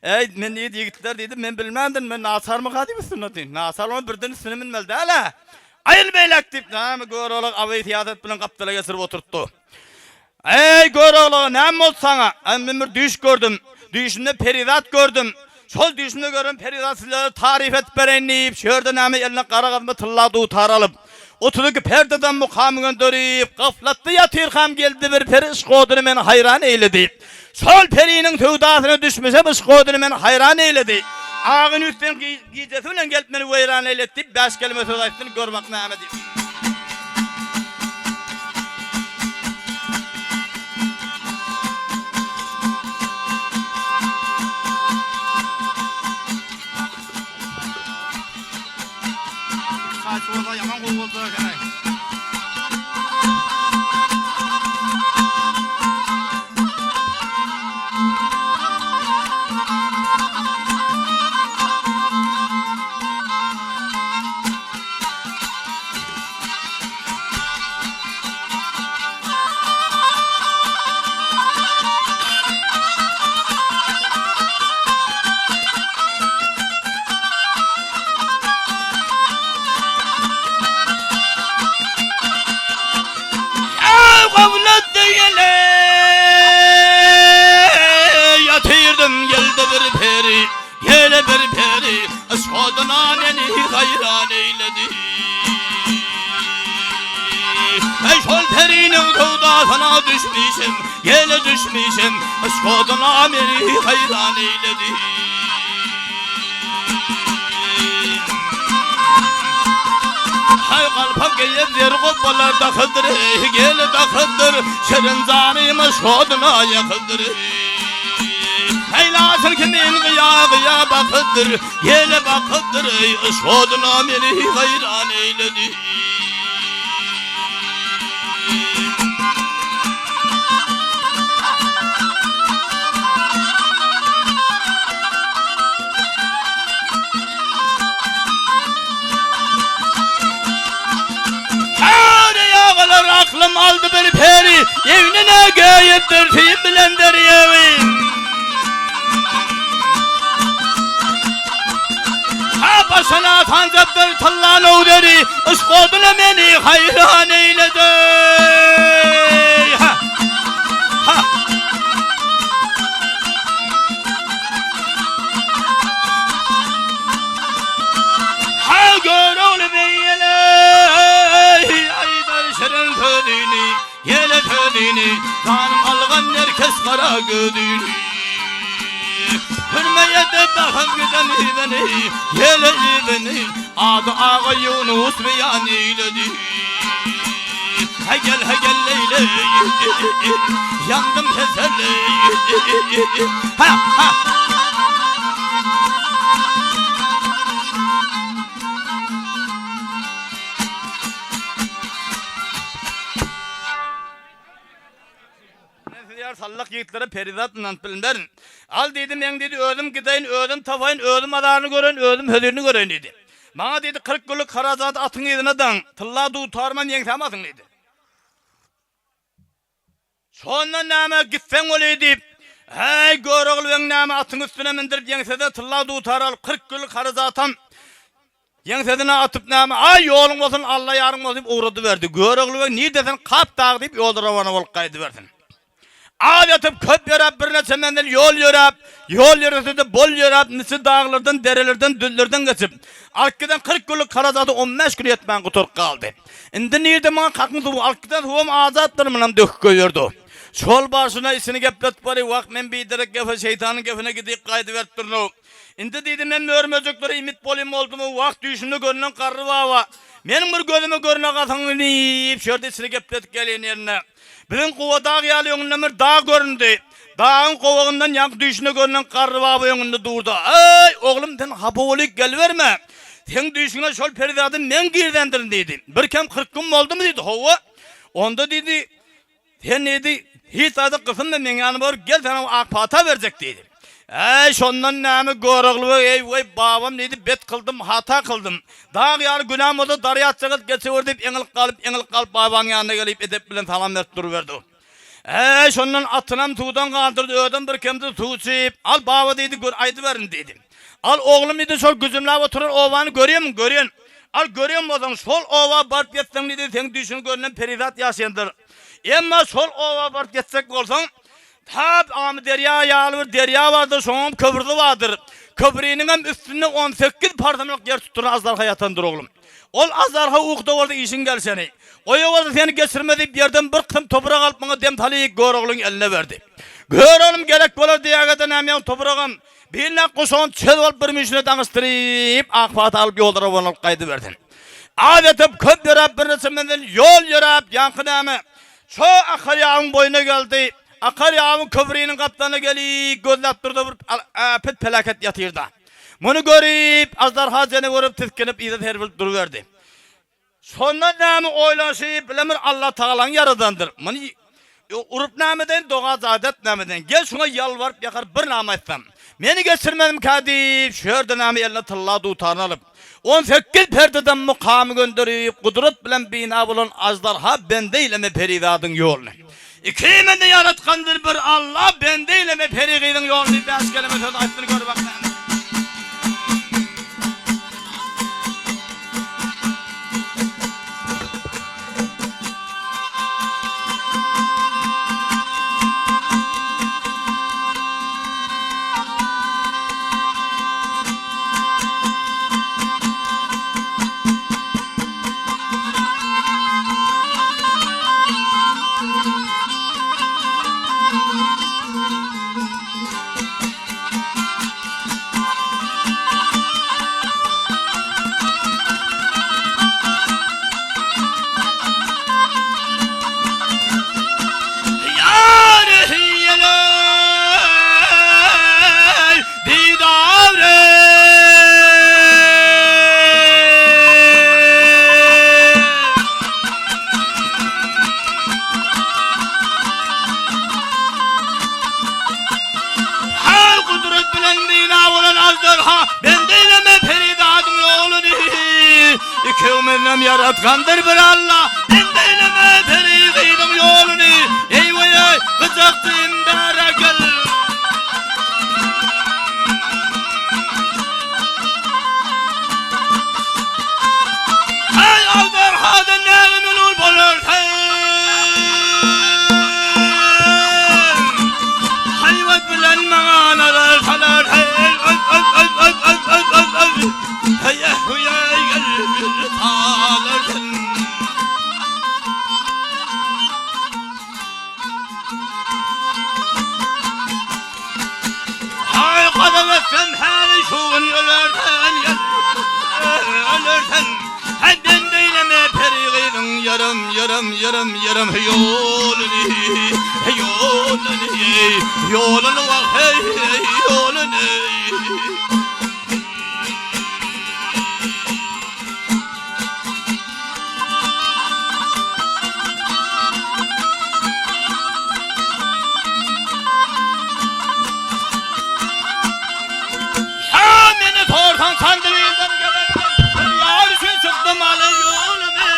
Speaker 7: Eý, men diýdi, ýigitler diýdi, men bilmändim, men naçarmyka diýip üstüne otyryn. Naçar bolman birden üstüne münmeli däl-ä. Aýyl beýläk diýip, näme Görogly awy syýasat bilen gapdala geçirip oturtdy. Eý, Görogly, näme boldy saňa? Eý, men bir düýş gördüm. Düýşümde perizat gördüm. Şol düýşümde gören perizat sizlere taryp edip bereýin diýip, şu ýerde näme eline gara gazma tylla dutar alyp, 32 perdeden mukam gönderip, gaflatda ýatyrkam geldi bir peri yşk oduny meni haýran eýledi. Şol periniň söwdasyna düşmesem yşk oduny meni haýran eýledi. Agyn üstden gijesi bilen gelip meni weýran eýledi diýip, bäş kelime söz aýtsyn, gör bak näme diýip. Saýty bolsa ýaman gowy boljak eken-aý. Ýatyrdym geldi bir peri, ýene bir peri, Yşk oduna meni haýran eýledi. Eý şol periniň söwdasyna düşmüşim, ýene düşmüşim, Yşk oduna meni haýran eýledi. Haý galpak geýen zer gopbalar dakydyr, eý gel dakydyr, Şirin janym yşk oduna ýakydyr. Eý laçyn kimin gyýa-gyýa bakydyr, Ýele bakypdyr eý yşk oduna meni haýran eýledi. Käre ýagalar aklym aldy bir peri, Egnine geýipdir süýüm bilen derýewi. Ha başyna sanjapdyr tylla nowderi, Yşk. Oduna meni haýran eýledi. Ha. Ha. Ha Görogly beýele aýdar şirin sözüni, ýele sözüni, Zanym algan nerkes gara gözüni. Hürme edip bakyp giden yzyny, ýele yzyny, Ady aga Ýunus beýan eýledi. Hegel hegel leýle, ýandym hezele. Ha ha. Men siz ýaly sallak ýigitlere perizat ynanyp bilmerin. Al diýdi, meň diýdi, özüm gideýin, özüm tapaýyn, özüm azaryny göreýin, özüm hözirini göreýin diýdi. Maňa diýdi, 40 günlük harajady atyň yzyna daň, tylla dutarymam ýeňsäme asyň diýdi. Şonda näme, gitseň bolýa diýip, Häý, Görogly beň näme atyň üstüne mindirip ýeňsesine tylla dutar alyp, 40 günlük harajatam Ýeňsesine atyp näme, Aý, ýoluň bolsun, Alla ýaryň bolsun diýip ugradyberdi. Görogly beg nirdesin, Kap dagy diýip ýolda rowana bolup gaýdybersin. Az ýatyp, köp ýöräp, birnäçe menzil ýol ýöräp, ýol ýörese-de bol ýöräp, niçe daglardan, derelerden, düzlerden geçip, alyp giden 40 günlük harajady on bäş güne ýetmän gutaryp galdy. Indi nirde maňa kakyň suwy, alyp giden suwam azapdyr, munam döküp goýberdi. Şol barşyna içini gepletip barýar, Wah, men biderek gepe, şeýtanyň gepine gidip gaýdyberipdirin-ow. Indi diýdi, men mör-möjeklere iýmit bolýan boldumy, wah, düýşümde görnen garry baba, meniň bir gözüme görüne galsaň diýip, şu ýerde içini gepledip gelýän ýerinde, biziň Guba dag ýaly öňünden bir dag göründi. Dagyň gowagyndan ýaňky düýşünde görnen garry baba öňünde durdy. Eý, oglum, sen hapa bolup geliberme. Seň düýşüňe şol perizady men girzendirin diýdi. Bir kem 40 gün boldumy diýdi. Hawa. Onda diýdi, Sen diýdi, hiç zada gysynma, meň ýanyma baryp gel, saňa ak pata berjek diýdi. Äý, şondan näme Görogly beg, eý, weý, babam diýdi, bet kyldym, hata kyldym. Dag ýaly günäm bolsa, darýa atjak et, geçewer diýip, eňilip galyp, eňilip galyp, babaň ýanyna gelip, edep bilen salam berip duruberdi. Äý, şondan atynam suwdan galdyrdy, özem bir kemsiz suw içip, Al, baba diýdi, gör, aýdyberin diýdi. Al, oglum diýdi, şol güjümläp oturan obany görýärmiň? Görýän. Al, görýän bolsaň, şol oba baryp ýetseň diýdi, seň düýşüňe görnen perizat ýaşaýandyr. Emma şol oba baryp ýetjek bolsaň, tap Amyderýa ýaly bir derýa bardyr, şoňam köprüsi bardyr. Köpriniňem üstünde 18 parsamlyk ýer tutduran aždarha ýatandyr, oglum. Ol aždarha ukuda bolsa işiň gelşeni. Oýa bolsa seni geçirmez diýip, ýerden bir gysym toprak alyp maňa dem salyp, Göroglyň eline berdi. Göroglum gerek bolar diýäge-de näme ýaň topragam, Birine guşagyny çöz bolup bir müşüne daňyşdyryp, ak pata alyp ýolda rowan bolup gaýdybersin. Az ötüp, köp ýöräp, birnäçe menzil ýol ýöräp, ýaňky näme, şo akar ýabyň boýuna geldi. Akar ýabyň köpriniň gapdalyna gelip, gözläp dursa bir äpet peläket ýatyr-da. Muny görüp, aždarha jene görüp, tisginip, yza serpilip duruberdi. Şonda näme oýlanşy bilemir Allatagalaň ýaradandyr. Muny urup näme edeýin, doga zat et näme edeýin. Gel şuňa ýalbaryp ýakaryp bir name aýtsam. Meni geçirmezmikä diýip, şu ýerde näme eline tylla dutaryny alyp, 18 perdeden mukamy gönderip, gudrat bilen bina bolan aždarha bende eýleme perizadyň ýoluny. Ikimini ýaratgandyr bir Alla, bende eýleme peri gyzyň ýoluny bäş keleme söz aýtsyn gör bak näme. Her gudrat bilen bina bolan ajdarha Bende eýleme perizadyň ýoluny Ikewmiznem ýaratgandyr bir Alla Bende eýleme perizadyň ýoluny Eý weý eý gyjakdym bäre gel. Eý ajdarha. Hay ben beýleme peri gyzyň ýarym ýarym ýarym ýarym ýoluny ýoluny ýoluny wah hey ýoluny. Ýa meni sorsaň Çandybilden gelen men, Bir ýar üçin çykdym aly ýola men.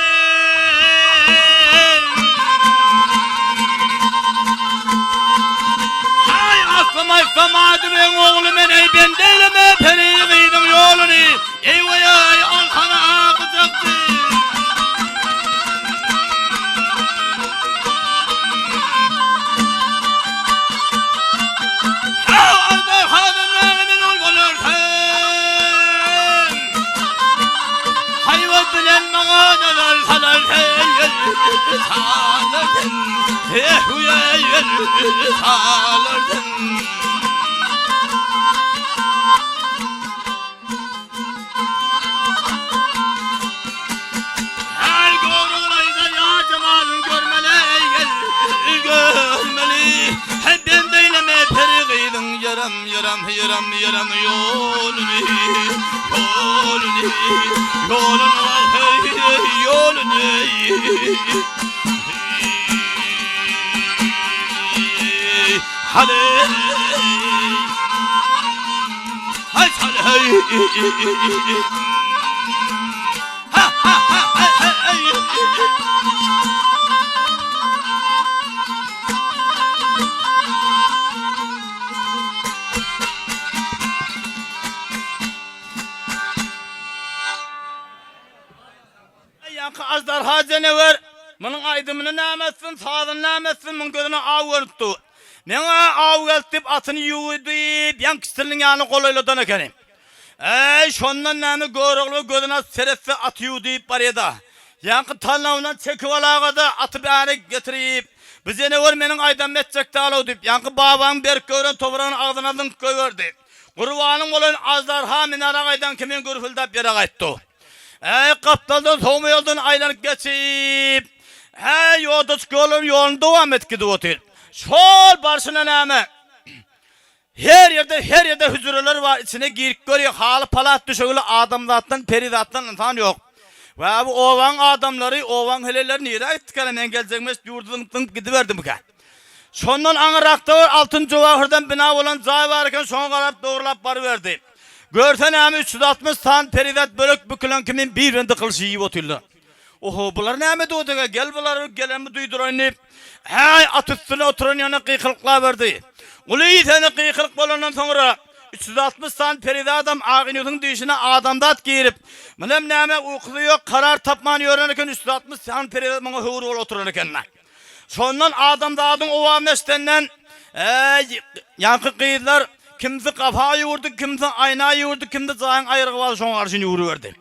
Speaker 7: Haý aslym aýtsam Adybegiň ogly men, Eý bende eýleme peri gyzyň ýoluny, Eý weý alsana gyjakdy. Her görülayda ya cemalın görmeli gel görmeli Hep ben beyleme peri gyzyň ýaram ýaram ýaram ýaram ýoluny ýoluny ýoluny wah hey ýoluny Hale Hay hale hey Ha ha ha hey hey Ýaňky aždarha jenewer munuň aýdymyny näme etsin, sazyny näme etsin, muň gözüne aw görnüp dur. Meň-ä aw geldi diýip, atyny ýüwürdip, ýaňky kiçiliniň ýanyna golaýladan ekeni. Äý, şondan näme Görogly gözüni açyp seretse, aty ýüwdüp barýa-da. Ýaňky tanabyndan çekip alaga-da, aty bäri getirip, Bu jenewer meniň aýdanymy etjek däl-ow diýip, ýaňky babaň berk gören topragyny agzyna zyňyp goýberdi. Gurbanyň bolaýyn, aždarha minara gaýdan kimin gürpüldäp ýere gaýtdy. Äý, gapdaldan sowma ýoldan aýlanyp geçip, äý, ýodajyk ýoluň ýoluny dowam edip gidip otyr. Şol barşyna näme? Her ýerde, her ýerde hüjreler bar, içine girip görýär, haly-palas düşegli adamzatdan, perizatdan ynsan ýok. Wä, bu obaň adamlary, obaň heleýleri nirä gitdikäle, men geljegime eşidip ýurdy zyňyp-zyňyp gidiberdimikä? Şondan aňyrrakda bir altyn-jöwahyrdan bina bolan jaý bar eken, şoňa garap dogrulap baryberdi. Görse näme, 360 sany perizat bölek bükülen kimin bir-birini dykylyşy iýip otyrlar. Oho, bular näme dudege, gel bulara gelenimi duýduraýyn diýip, häý, at üstünde oturan ýöne gykylyklaberdi. Uly seni gykylyk bolandan soňra, 360 sany perizadam Agynusyň düýşüne adamzat girip, Munem näme, ukusy ýok, karar tapman ýören eken, 360 sany perizat muňa höwür bolup oturan eken-le. Şondan adamzadyň owazyny eşidenden, äý, ýaňky gyzlar kimsi gapa ýüwürdi, kimsi aýna ýüwürdi, kimsi jaýyň aýrygy bar, şoňa garşy ýüwrüberdi.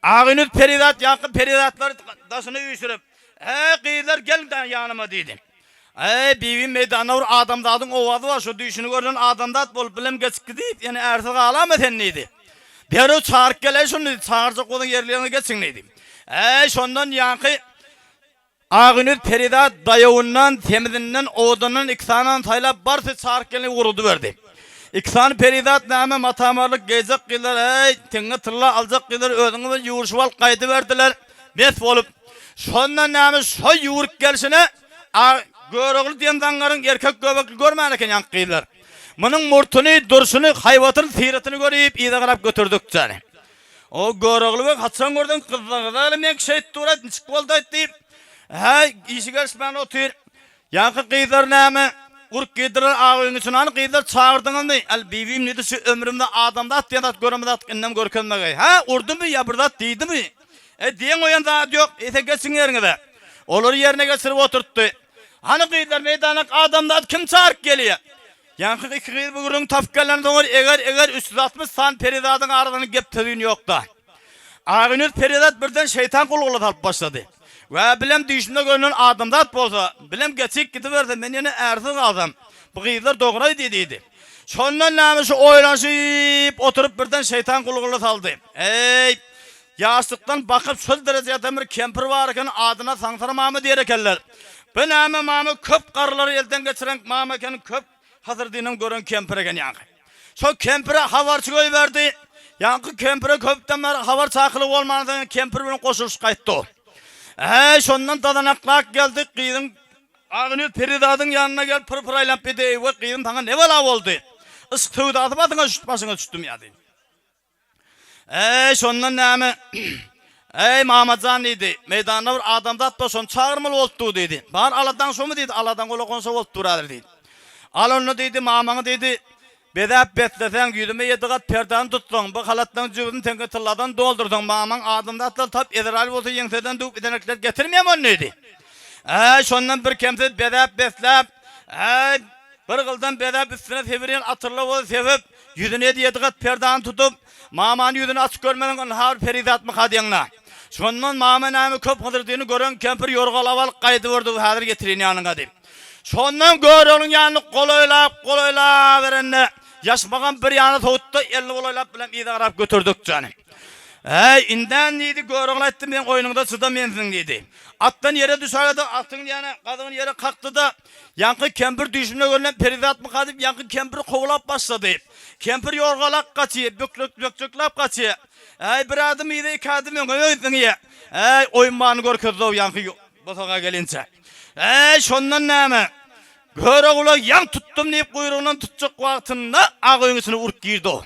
Speaker 7: Agynüz perizat ýaňky perizatlary daşyna üýşürip, Äý, gyzlar, geliň-dä ýanyma diýdi. Äý, bibim meýdanda bir adamzadyň owazy bar, şu düýşüni gören adamzat bolup bilem geçip gidip, ýene ärsiz galama sen diýdi. Derrew çagyryp geläý şuny diýdi, çagyrjak bolsaň ýerli-ýeriňe geçiň diýdi. Äý, şondan ýaňky Agynüz perizat daýawyndan, semizinden, owadandan iki sanyny saýlap, barsy çaryk gelni ugradyberdi. Iki sany perizat näme matamarlyk geýjek gyzlar, äý, teňňe tylla aljak gyzlar özüňi bilen ýüwrüşip alyp gaýdyberdiler, mes bolup. Şonda näme şo ýüwrüp gelşine, a, Görogly diýen zaňňaryň erkek göbekli görmän eken ýaňky gyzlar. Munuň murtuny, durşuny, haýbatyny, syratyny görüp, yza garap götürdikçe. O Görogly beg haçan gördüň gyzza-gyza men şeýt duraýt niçik boldaýt diýip, hä işi gelişmän otyr. Ýaňky gyzlar näme urk giydiler agyň içine hany gyzlar çagyrdyňyzmy? Äl bibim diýdi şu ömrümde adamzat diýen zat göremzat zat indem görkezmegeý. Hä urdumy ýa bir zat diýdimi? E diýen goýan zady ýok. Eýse geçiň ýeriňize. Olary ýerine geçirip oturtdy. Hany gyzlar meýdanak adamzat kim çagyryp gelýä? Ýaňky iki gyz bu gürrüňi tapyp gelenden soňra eger-eger 360 sany perizadyň arasynda gep sözün ýok-da. Agynüz perizat birden şeýtan gulgula salyp başlady. Wä, bilem düýşümde görnen adamzat bolsa, bilem geçip gidiberse, men ýene ärsiz galsam, bu gyzlar dograýdy diýdi. Şondan näme şu oýlanyşyp oturyp birden şeýtan gulgula saldy. Eý! Ýaşlykdan bakyp şol derejä ýeten bir kempir bar eken, adyna Saňsar mama diýer ekenler. Bu näme mama köp garrylary elden geçiren mama eken, köp hasyrdyny gören kempir eken ýaňky. Şol kempire habarçy goýberdi. Ýaňky kempire köpden bäri habar çakylygy bolmansoň kempir bilen goşulyşyp gaýtdy. Äý, şondan dazanaklap geldi, gyzyň Agynýüz perizadyň ýanyna gelip pyr-pyr aýlanyp diýdi, Eý, gyzym saňa ne bela boldy? Yşk söwdasy basyňa düşüp başyňa düşdüm ýa diýdi. Äý, şondan näme? Äý, mamajan diýdi, meýdanda bir adamzat bar, şony çagyrmaly bolup dur diýdi. Bar aladaň şomy diýdi, aladaň ola-gonşa bolup dur häzir diýdi. Al onda diýdi, mamaňy diýdi, bezäp besleseň, ýüzüme ýedi gat perdäni tutsaň, bu halatlaň jübüsini teňňe tylladan doldursaň, mamaň adamzatlar tap Ezraýyl bolsa ýeňseden düwüp idenekler getirmeýämi ony diýdi. Äý, şondan birkemsiz bezäp-besläp, äý, bir gyldan bezäp üstüne sebilýän atyrlar bolsa sepip, Ýüzüne ýedi gat perdany tutup, mamany ýüzüni açyp görmediň, ynha bir perizatmyka diýeňdä. Şondan mama näme köp hydyrdyny gören kempir ýorgalap alyp gaýdyberdi, häzir getirin ýanyňa diýip. Şondan Göroglyň ýanyna golaýlap, golaýlaberende, ýaşmagam bir ýana sowutdy, elini golaýlap bilen yza garap göterdik jany. Äý, indän diýdi, Görogly aýtdy, meň oýnuňyza çydam men siziň diýdi. Atdan ýere düşäge-de, atyň ýany gazygyny ýere kakdy-da, Ýaňky kempir düýşünde görlen perizatmyka diýip, ýaňky kempiri kowlap başlady. Kempir ýorgalak gaçýa, bökjekläp gaçýa. Äý, bir ädim yza, iki ädim öňe öýdüň-ä. Äý, oýun baryny görkezdi-ow ýaňky bosaga gelinçä. Äý, şondan näme? Görogula ýaň tutdum diýip guýrugyndan tutjak wagtynda ak öýüň içine urup girdi-ow.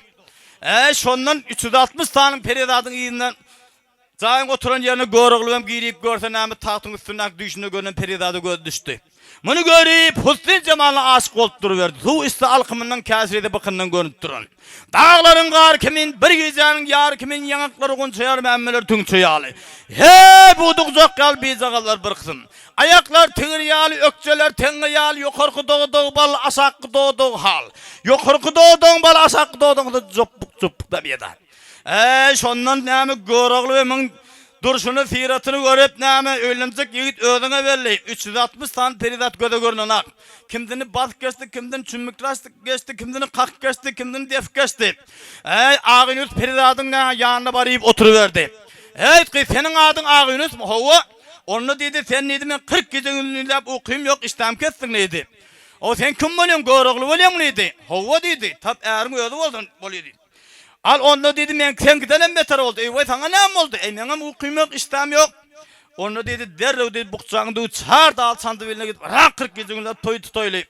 Speaker 7: Äý, şondan 360 sany perizadyň yzyndan Jaýyň oturan ýerine Görogly hem girip görse näme tagtyň üstündäki düýşünde görnen perizada gözi düşdi. Muny görüp, husny jemalyna aşyk bolup duruberdi. Suw içse alkymyndan käşirede bykyndan görnüp duran. Daglaryň gary kimin, bir gijäniň ýary kimin ýaňaklary gunça ýaly mämmeleri tüňçe ýaly. He, budy gujak ýaly bijagazlar bir gysym. Aýaklar tigir ýaly, ökjeler teňňe ýaly, ýokarky dodagy bal, aşakky dodagy hal. Ýokarky dodagyň baly, aşakky dodagyň jopbuk-jopbuk dabýada. Äý, şondan näme Görogly bemiň durşuny, syratyny görüp, näme, öýlenjek ýigit özüňe belli. 360 sany perizat göze görnenak. Kimdini basyp geçdi, kimdini çümmükleşdik geçdi, kimdini kakyp geçdi, kimdini depip geçdi. Äý, Agynýüz perizadyň nä ýanyna baryp oturyberdi. Äý, gyz, seniň adyň Agynýüzmi? Hawa. Onda diýdi, sen diýdi, men 40 gije-gündizläp ukym ýok, işdäm kesdiň diýdi. O, sen kim bolýaň, Görogly bolýaňmy diýdi. Hawa diýdi. Tap äriň özi bolsun, bolýa diýdi. Al onda diýdi, meň seňkiden hem beter boldy. Eý, weý, saňa näme boldy? Eý, meňem ukym ýok, işdäm ýok. Onda diýdi, derrew diýdi, bukjaňy düw, çar dal Çandybiline gidip, yrak 40 gije günläp toý tutaýly.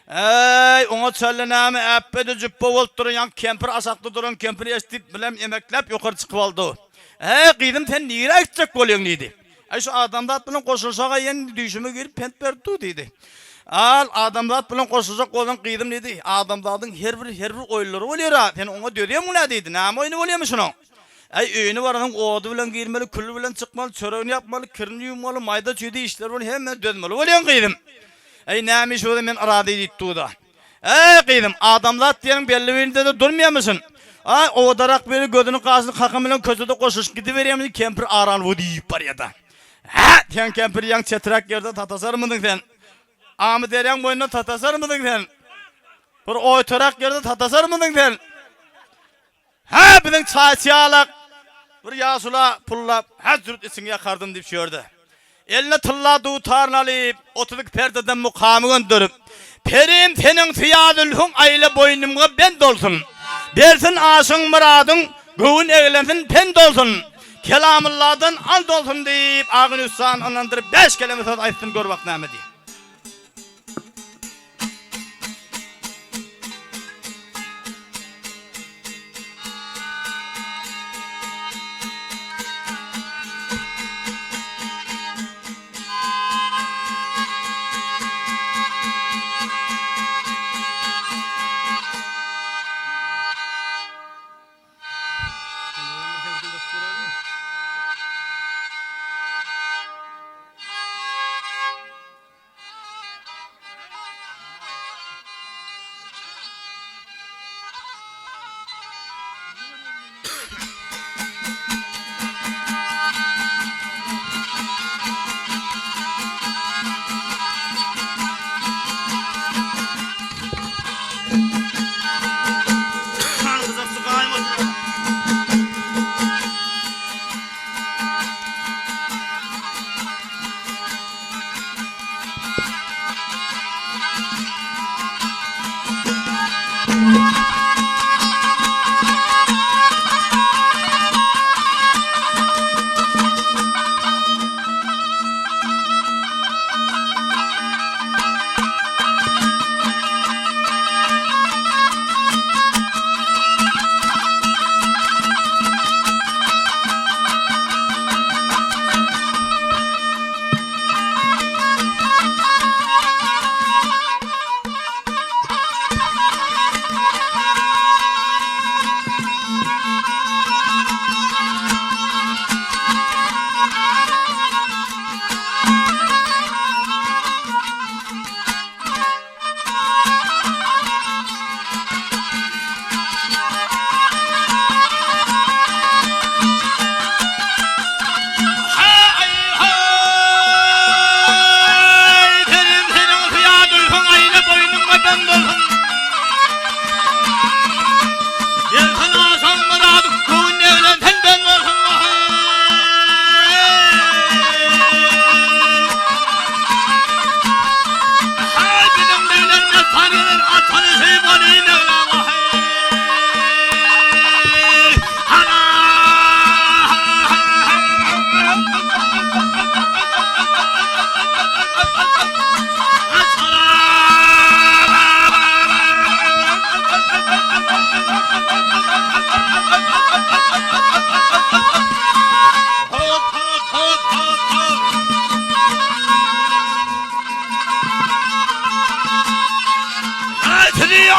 Speaker 7: Eý, oňa çenli näme, äpbe-de jüpbe bolup duran ýaňky kempir aşakda duran kempir eşidip bilem emekläp ýokary çykyp aldy. Eý, gyzym, sen nirä gitjek bolýaň diýdi. Aý, şu adamzat bilen goşulyşaga ýen düýşüme girip pent berdi diýdi. Al, adamzat bilen goşulyşjak bolsaň, gyzym diýdi, adamzadyň her bir her bir oýunlary bolýar-a, sen oňa dözýämiň-ä diýdi. Näme oýny bolýarmy şunuň? Aý, öýüne barsaň, ody bilen girmeli, küli bilen çykmaly, çöregini ýapmaly, kirini ýuwmaly, maýda-çüýde işler bilen hemme dözmeli bolýaň, gyzym. Aý, näme iş bolsa men razy diýdi Duda. Äý, gyzym, adamzat diýeniň belli birinde-de durmaýarmyşyn. Aý, owadarak biri gözüni gaşyny kakan bilen köçede goşulyşyp gidiberýärmiş, kempir arany bu diýip barýa-da. Hä, sen kempir ýaň çeträk ýerde sataşarmydyň sen? Amyderýaň boýunda sataşarmydyň sen? Bir oýtarak ýerde sataşarmydyň sen? Hä, biziň çaýçy ýalak bir ýaşula pullap, hä, jürt içiňi ýakardym diýip şu ýerde. Eline tylla dutaryny alyp, 32 perdeden mukamy gönderip, Perim, seniň syýa zülpüň aýla boýnumga bent olsun. Bersin aşyň myradyň, göwün eglensin, pent olsun. Kelamylladan ant olsun diýip, Agyn ussany ynandyryp, bäş keleme söz aýtsyn, gör bak näme diýýär.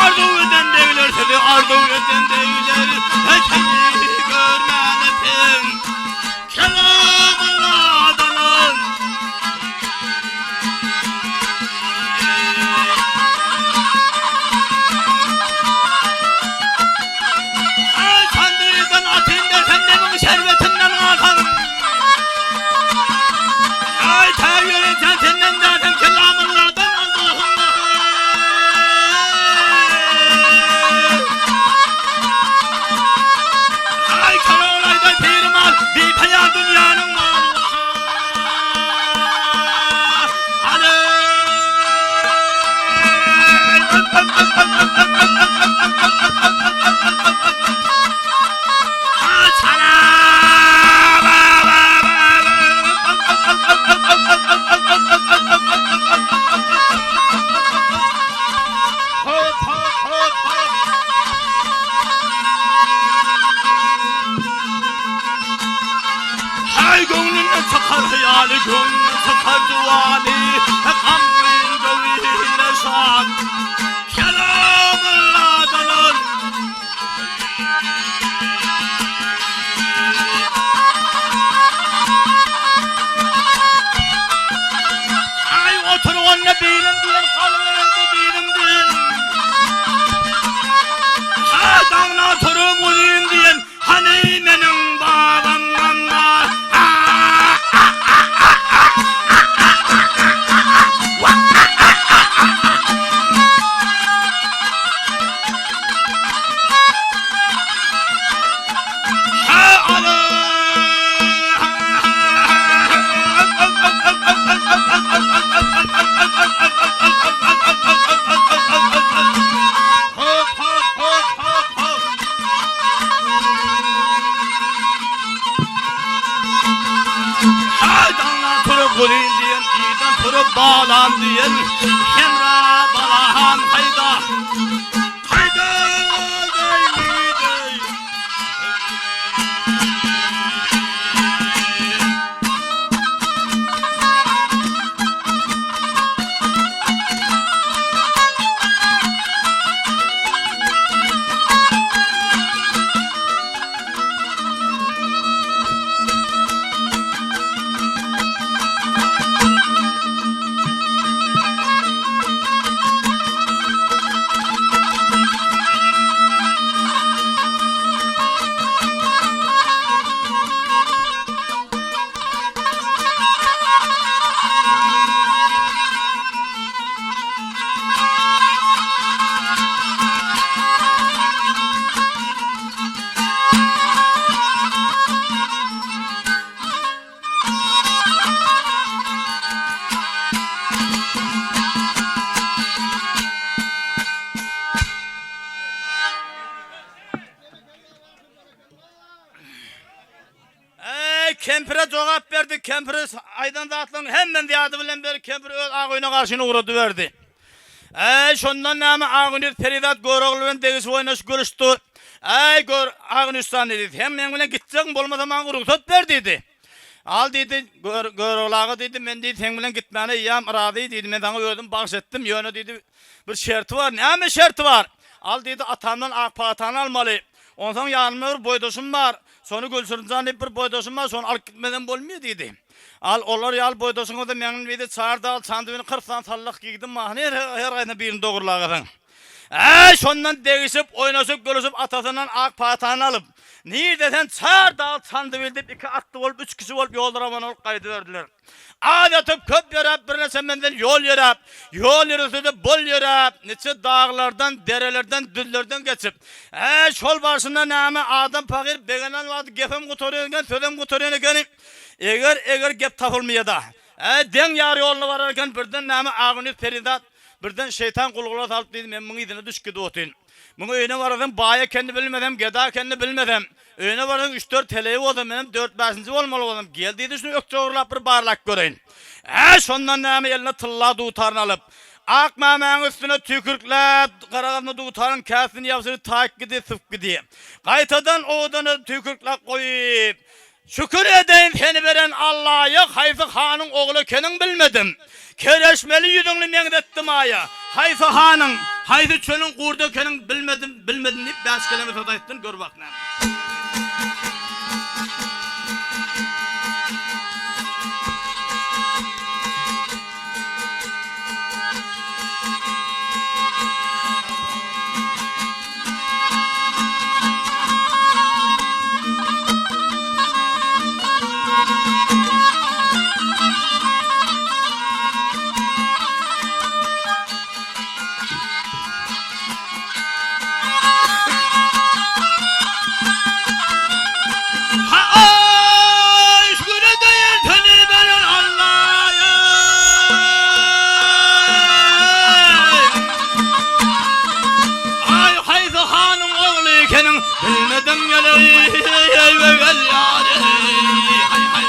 Speaker 7: Arzuw eden begler sizi arzuw eden begler Seni görmäne sen Kelamylladan Ay sandığından atayım dersem demin şerbetinden kalsam. Ay terbiyenin sesinden dersim kelamılladan Allah'ım. Ay karaolayda pirim al, bir paya dünyanın malı. Hop hop hop hop. Hay göwnünden çykar hyýaly, göwnünden çykar dualy, Gamgyn göwine şat, kelamylladan. Hay oturganda birim diýen, galyberende birim diýen. Ha daňdan turup uzyn diýen, Hany meniň babam mamma. Hop hop hop hop hop. Haýdandan turup gulyn diýen, ýerden turup balam diýen, Hemra balam haýda. Haýda deý. Eý, kempire jogap berdi, kempir aýdan zatlaryň hemmesini ýady bilen berip, kempir öz agöýüne garşyny ugradyberdi. Eý, şondan näme Agünüz perizat Görogly bilen degişip oýnaşyp görüşdi. Eý, gör, Agünüz jan diýdi, sen meň bilen gitjegiň bolmasa maňa rugsat ber diýdi. Al diýdi, gör, Görogly aga diýdi, men diýdi, seň bilen gitmäne eýýäm razy diýdi, men saňa özüm bagyş etdim, ýöne diýdi, bir şerti bar. Näme şerti bar? Al diýdi, atamdan ak patany almaly. Onsoň ýanymda bir boýdaşym bar, şony Gülşirinjan diýip bir boýdaşym bar, şony alyp gitmesem bolmaýar diýdi. Al, olar ýaly boýdaşyňyzy meňňin diýdi, çar dag çandybini 40 sany sallah giydim, hany her, her gaýsyna birini dogurlagasyň. Äý, şondan degişip, oýnaşyp, gülüşip atasyndan ak patany alyp, nirde sen çar dag çandybil diýip iki atly bolup, üç kişi bolup ýolda rawana bolup gaýdyberdiler. Az ýatyp, köp ýöräp, birnäçe menzil ýol ýöräp, ýol ýörese-de bol ýöräp, niçe daglardan, derelerden, düzlerden geçip, äý, şol barşynda näme, adam pahyr begenen wagty gepem gutarýan eken, sözem gutarýan ekeni. Eger, eger gep tapylmaýa-da. Äý, deň ýar ýoluna barar eken, birden näme, Agündiz perizat, birden şeýtan gulgula salyp diýdi, men muň yzyna düşüp gidip otyryn. Muň öýüne barasam, baý ekenini bilmesem, geda ekenini bilmesem, öýüne barsaň üç-dört heleýi bolsa, menem dört-bäşinji bolmaly bolsam, gel diýdi, şuny ökje ogurlap bir barlap göreýin. Ä, şondan näme, eline tylla dutaryny alyp, ak mämäň üstüne tüýkürkläp, garagazma dutaryň käsini ýabşyryp taýyp gidi, syp gidi. Gaýtadan owadana tüýkürkläp goýup, Şükür edeýin seni beren Allaýa, haýsy hanyň ogly ekeniň bilmedim. Kereşmeli ýüzüňni meňzetdim aýa. Haýsy hanyň? Haýsy çölüň gurdy ekeniň bilmedim, bilmedim diýip bäş keleme söz aýtdyn, gör bak näme. Ha-ay, şu güne değin seni veren Allah'a. Ay haýsy hanyň ogly ekeniň bilmedim geleý gel ýar hay hay.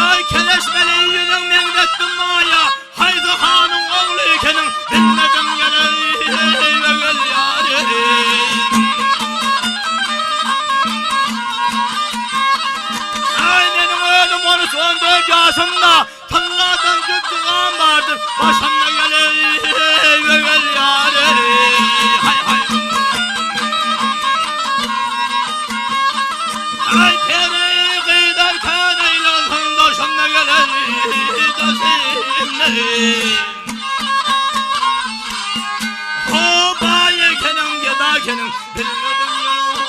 Speaker 7: Ay keleşmeli ýüzüň meňzetdim maýa haýsy hanyň ogly ekeniň bilmedim geleý gel ýar. Ay meniň özüm on üç on dört ýaşymda Tylladan jübjügam bardyr, başymda geleý, gel ýar-eý, haý, haý. Aý, peri gyzlar kän aýlansyn, daşymda geleý, daşymda. Ho, baý ekeniň, geda ekeniň, bilmedim ýok.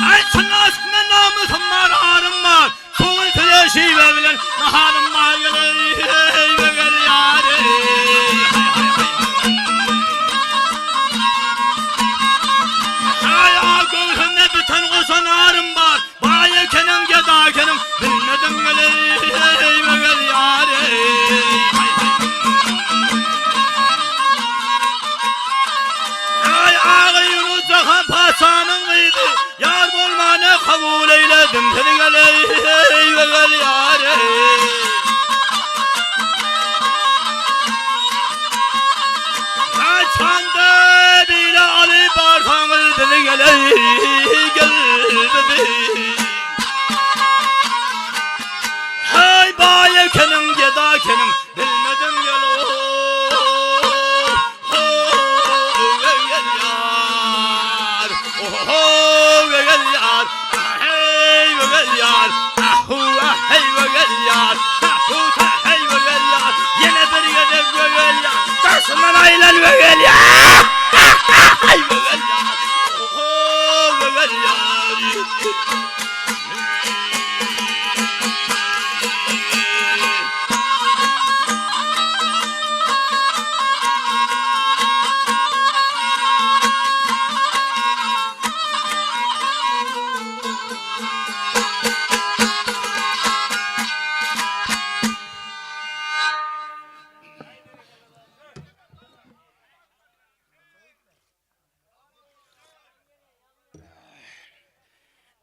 Speaker 7: Aýtsyn aşk men namysym bar arym bar Sowul size şiwe bilen nahalym bar Geleý we gel ýar eý haý haý haý Haý a göwsümde biten goşa narym bar Baý ekeniň geda ekeniň bilmedim Geleý we gel ýar eý haý haý Aý aga Ýunus Jahan patyşanyň gyzy, Ýar bolmany kabul eýledim seni geleý we gel ýar eý. Haçanda bile alyp barsaňyz bizi geleý gel bizi. Haý baý ekeniň geda ekeniň bilmedim gel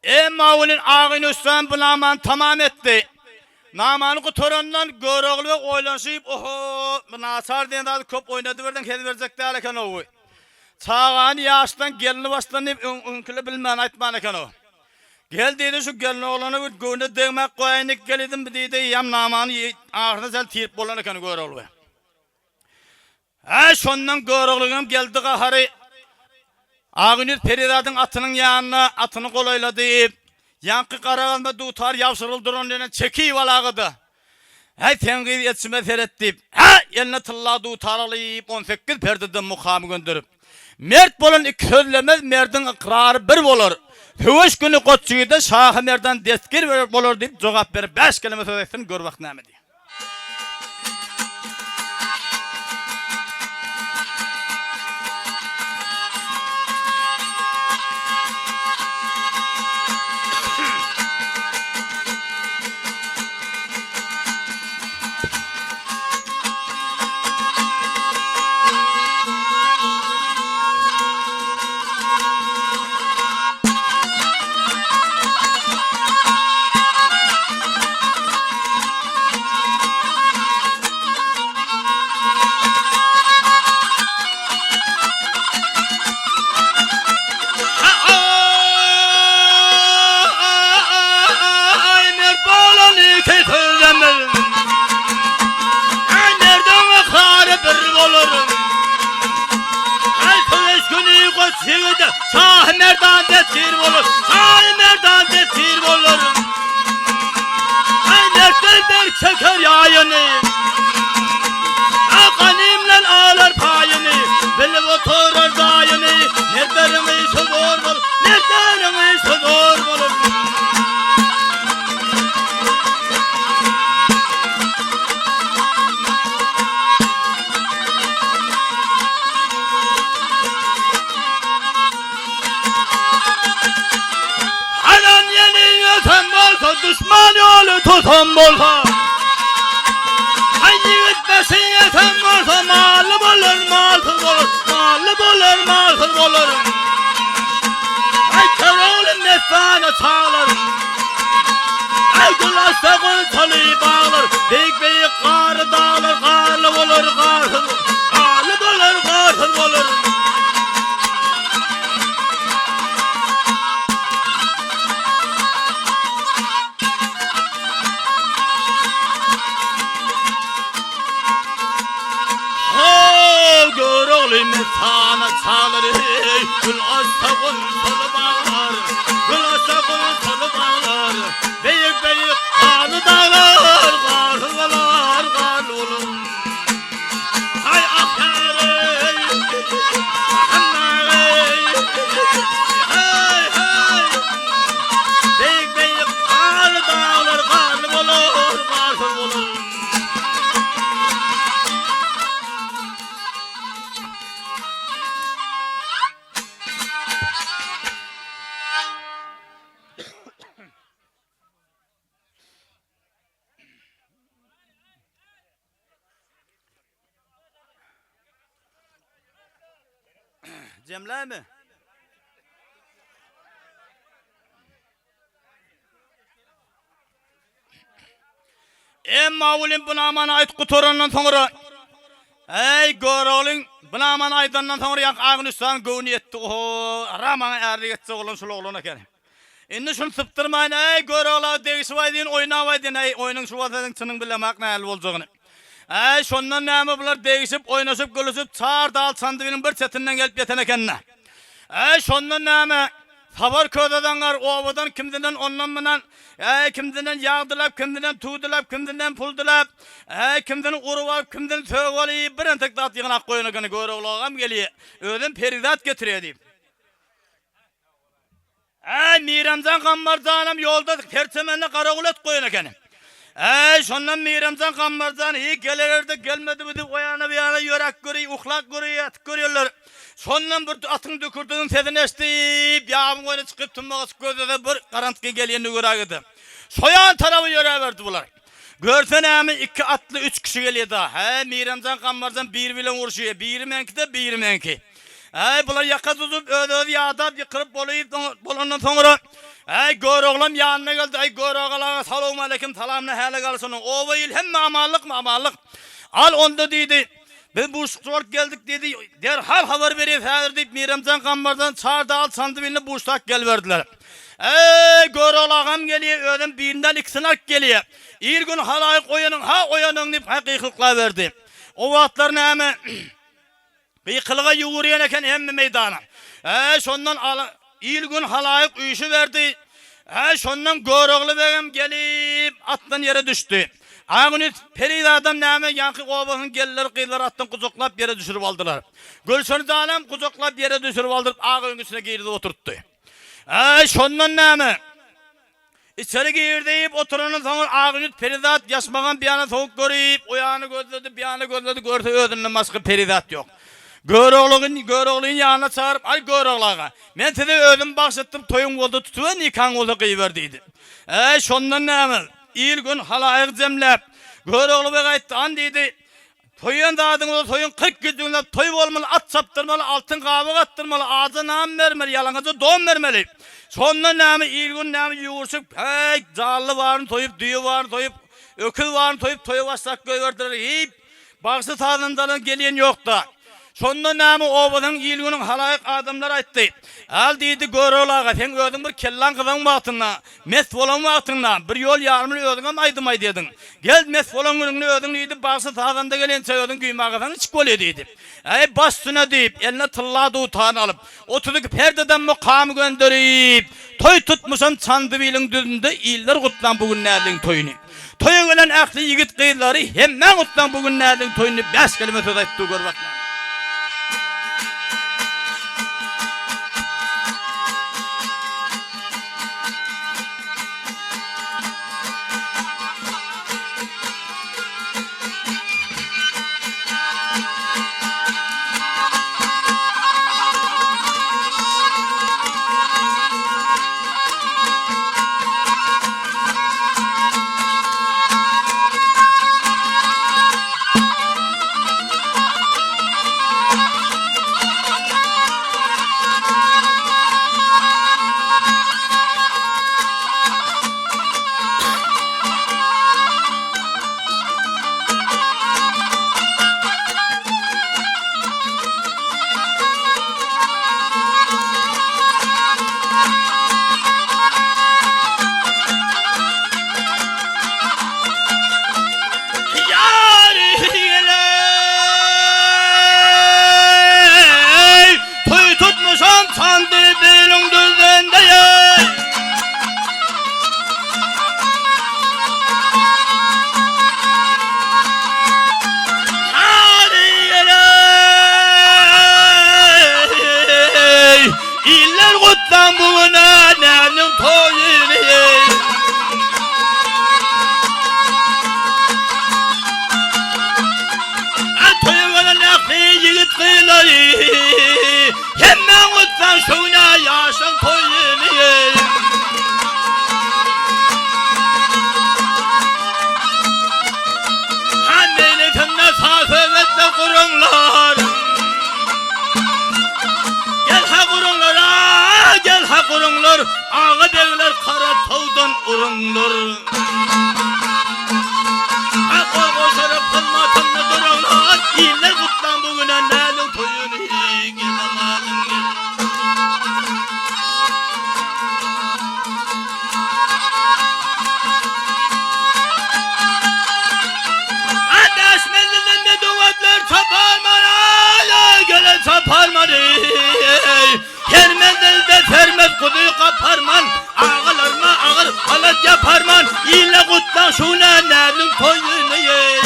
Speaker 7: Emma welin Agyn Üstän bu namany tamam etdi. Namany gutarandan Görogly beg oýlanyşyp, Oho, bu naçar diýen zady köp oýnadyberseň hez berjek däl eken-ow. Çagany ýaşdan gelni başdan diýip öňküler bilmän aýtman eken-ow. Gel diýdi, şu gelnoglana bir göwne degmek goýaýyn diýip gelidim diýdi, ýam namany ahyryna çenli tirip bolan eken Görogly beg. Äý, şondan Göroglynyňam geldi gahary. Agünüz Perizadyň atynyň ýanyna atyny golaýlady. Ýaňky gara gazma dutar ýabşyrgyly duran ýerinden çekip alagada. Äý, sen gyz etişime seret diýip, hä, eline tylla dutar alyp, on sekiz perdeden mukamy gönderip. Mert bolan iki sözlemez, merdiň ykrary bir bolar. Söweş güni goç ýigide Şahymerdan destgir bolar diýip jogap berip, bäş keleme söz aýtsyn, gör bak näme diýýär. Şahy Merdan destgir bolar, Şahy Merdan destgir bolar. Ay mertler berk çeker ýaýyny, Hakanymdan alar paýyny, Bilip oturar jaýyny, Mertleriň işi zor bolar, Mertleriň işi zor bolar. Halan ýeli öten bolsa, Duşman ýoly tutan bolsa, Haý ýigit başy ýeten bolsa, Mally bolar, malsyz bolar, Mally bolar, malsyz bolar. Haý Köroğly messana çaglar, Haý gül açsa gunçaly baglar, Beýik-beýik garly daglar, Garly bolar, garsyz, Garly bolar, garsyz bolar. How Görogly messana çalar eý, Gül açsa gunçaly baglar, Gül açsa gunçaly baglar, Beýik-beýik garly daglar, Garsyz bolar, garly bolar. Haý ah ýar-eý, Hemma-eý, Heý, heý. Beýik-beýik garly daglar, Garly bolar, garsyz bolar. Jemlämi? Emma welin bu namany aýdyp gutarandan soňra, Eý, Göroglyň bu namany aýdandan soňra ýaňky Agyn ussanyň göwni ýetdi, Oho, ara maňa ärlik etjek bolan şul oglan eken. Indi şuny sypdyrmaýyn, eý, Görogly aga, degişip aýdyn, oýnap aýdyn, eý, oýnuň şu bolsa seniň çynyň bilemak nähili boljagyny. Eý, şondan näme bular degişip, oýnaşyp, gülüşip, çar dal Çandybiliň bir çetinden gelip ýeten eken-dä. Eý, şondan näme, Sabar köze zaňňar obadan kimdinden ondan-mundan, eý, kimdinden ýag diläp, kimdinden tüwi diläp, kimdinden pul diläp, eý, kimdini urup alyp, kimdini sögüp alyp, birentek zat ýygnap goýan ekeni, Görogly agam gelýä, özem perizat getirýä diýip. Äý, Miremjan Gambarjanam ýolda her çemende garawul et goýan ekeni. Äý, şondan Miremjan Gambarjan hiý geler-de gelmedi bu diýip, o ýana bu ýana ýöräp görýär, uklap görýär, ýatyp görýärler. Şondan bir atyň dükürdiniň sesini eşidip, ýabyň boýuna çykyp, tummak açyp gözlese, bir garantgy gelýänini görägede. Şo ýan taraba ýöräberdi bular. Görse näme, iki atly üç kişi gelýär-de. Hä, Miremjan Gambarjan biri bilen uruşýar. Biri meňki-de, biri meňki. Äý, bular ýaka tutup, öz-özi ýadap, ýykylyp bolyp, bolandan soňra, äý, Göroglam ýanyna geldi. Äý, Görogly aga, salowmaleýkim, salam, nähili galşynyň? Oba il hemme amanlykmy? Amanlyk. Al onda diýdi. Biz buşlukçy bolup geldik diýdi. Derhal habar berýäs häzir diýip, Miremjan Gambardan çar dal Çandybilini buşlap geliberdiler. Äý, Görogly agam gelýär, özem birinden ikisini alyp gelýär. Il-gün halaýyk oýanyň, ha, oýanyň diýip, hä, gykylyklaberdi. O wagtlar näme? Gykylyga ýüwürýän eken hemme meýdana. Äý, şondan ala, il-gün halaýyk üýşüberdi. Äý, şondan Görogly begem gelip, atdan ýere düşdi. Agünüz perizadam näme, ýaňky obasynyň gelinleri, gyzlary atdan gujaklap ýere düşürip aldylar. Gülşen janam gujaklap ýere düşürip aldyryp, ak öýüň içine girizip oturtdy. Äý, şondan näme? Içeri girdi, oturandan soňra Agünüz perizat ýaşmagam bir ýana sowuk görüp, o ýana gözledi, bir ýana gözledi, görse özünden başga perizat ýok. Göroglyny Göroglyny ýanyna çagyryp, Aý, Görogly aga, men size özüm bagş etdim, toýuň bolsa tutuber, nikaň bolsa gyýyber diýdi. Äý, şondan näme, il-gün halaýygy jemläp, Görogly beg aýtdy, An diýdi, Toýan zadyňyzy soýuň, 40 günläp toý bolmaly, at çapdyrmaly, altyn gabyk atdyrmaly, aja nan bermeli, ýalaňaja don bermeli. Şonda näme, il-gün näme ýüwürşip, häý, janly baryny soýup, düýe baryny soýup, öküz baryny soýup, toýa başlap goýberdiler. Hiý, bagşy-sazandalaryň gelýän ýok-da. Şonda näme obasynyň il-günüň halaýyk adamlary aýtdy. Al diýdi, Görogly aga, seň özüň bir kellaň gyzan wagtynda, mes bolan wagtyňda, bir ýol ýarymyny özüňem aýdym aýdýadyň. Gel, mes bolan günüňde özüň diýdi, bagşy-sazanda gelinçä özüň güýmäge niçik bolýa diýdi. Äý, baş üstüne diýip, eline tylla dutaryny alyp, 32 perdeden mukam gönderip, toý tutmuşam Çandybiliň düzünde iller gutlan bu gün näzliň toýuny. Toýa gelen ähli ýigit-gyzlary hemmäň gutlan bu gün näzliň toýuny bäş kelime söz aýtdy gör bakýan. Toý tutmuşam sandy biliň düzünde Iller gutlan bu güne näniň toýuny Toýa gelen ähli ýigit gyzlary Hemmäň gutlan şu güne ýaşlaň toýuny Han meýletimde saz-söhbetler guruňlar. Gel ha guruňlar, a, gel ha guruňlar, aga begler kara towdan uruňlar. Ha gol goşaryp hyzmatynda duruňlar, iller gutlan bu güne näliň toýuny, gel amanym gel. Bäş menzilden medowatlar çaparman, aý, gele çaparman, eý. Her menzilde sermez guzy gaparman, agalarma agyr halat ýaparman, ile gutlan şuna näziň toýuny, eý.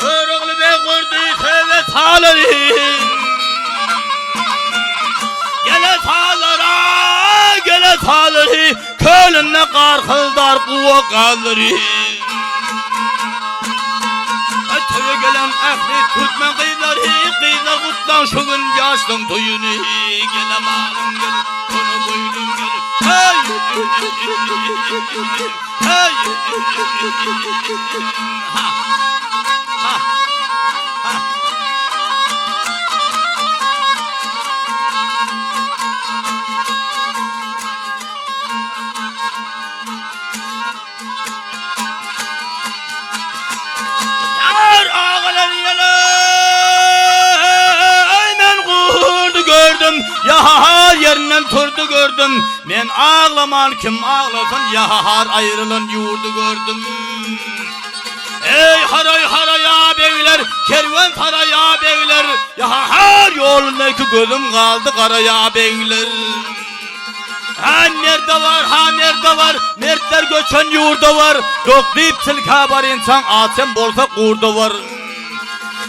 Speaker 7: Görogly beg gurdy söwe salary. Gele salara, gele salary, Kölünde garkyldar guwa gazlary. Toýa gelen ähli türkmen gyzlary, Gyzlar gutlan şu gün ýaşlyň toýuny. Gel amalym gel, sona boýnum gel. Hey! Hey! Ha! Ha! Ha! Ýar agalar ýele men gurdy gördüm Ýahar ýerinden turdy gördüm Men aglaman kim aglasyn Ýahar aýrylan ýurdy gördüm Eý haraý haraýa begler Kerwen saraýa begler Ýahar ýolunda iki gözüm galdy garaýa begler Ha merde bar, ha merde bar, Mertler göçen ýurda bar, Dok diýip tilkä barynçaň, Açem bolsa gurda bar.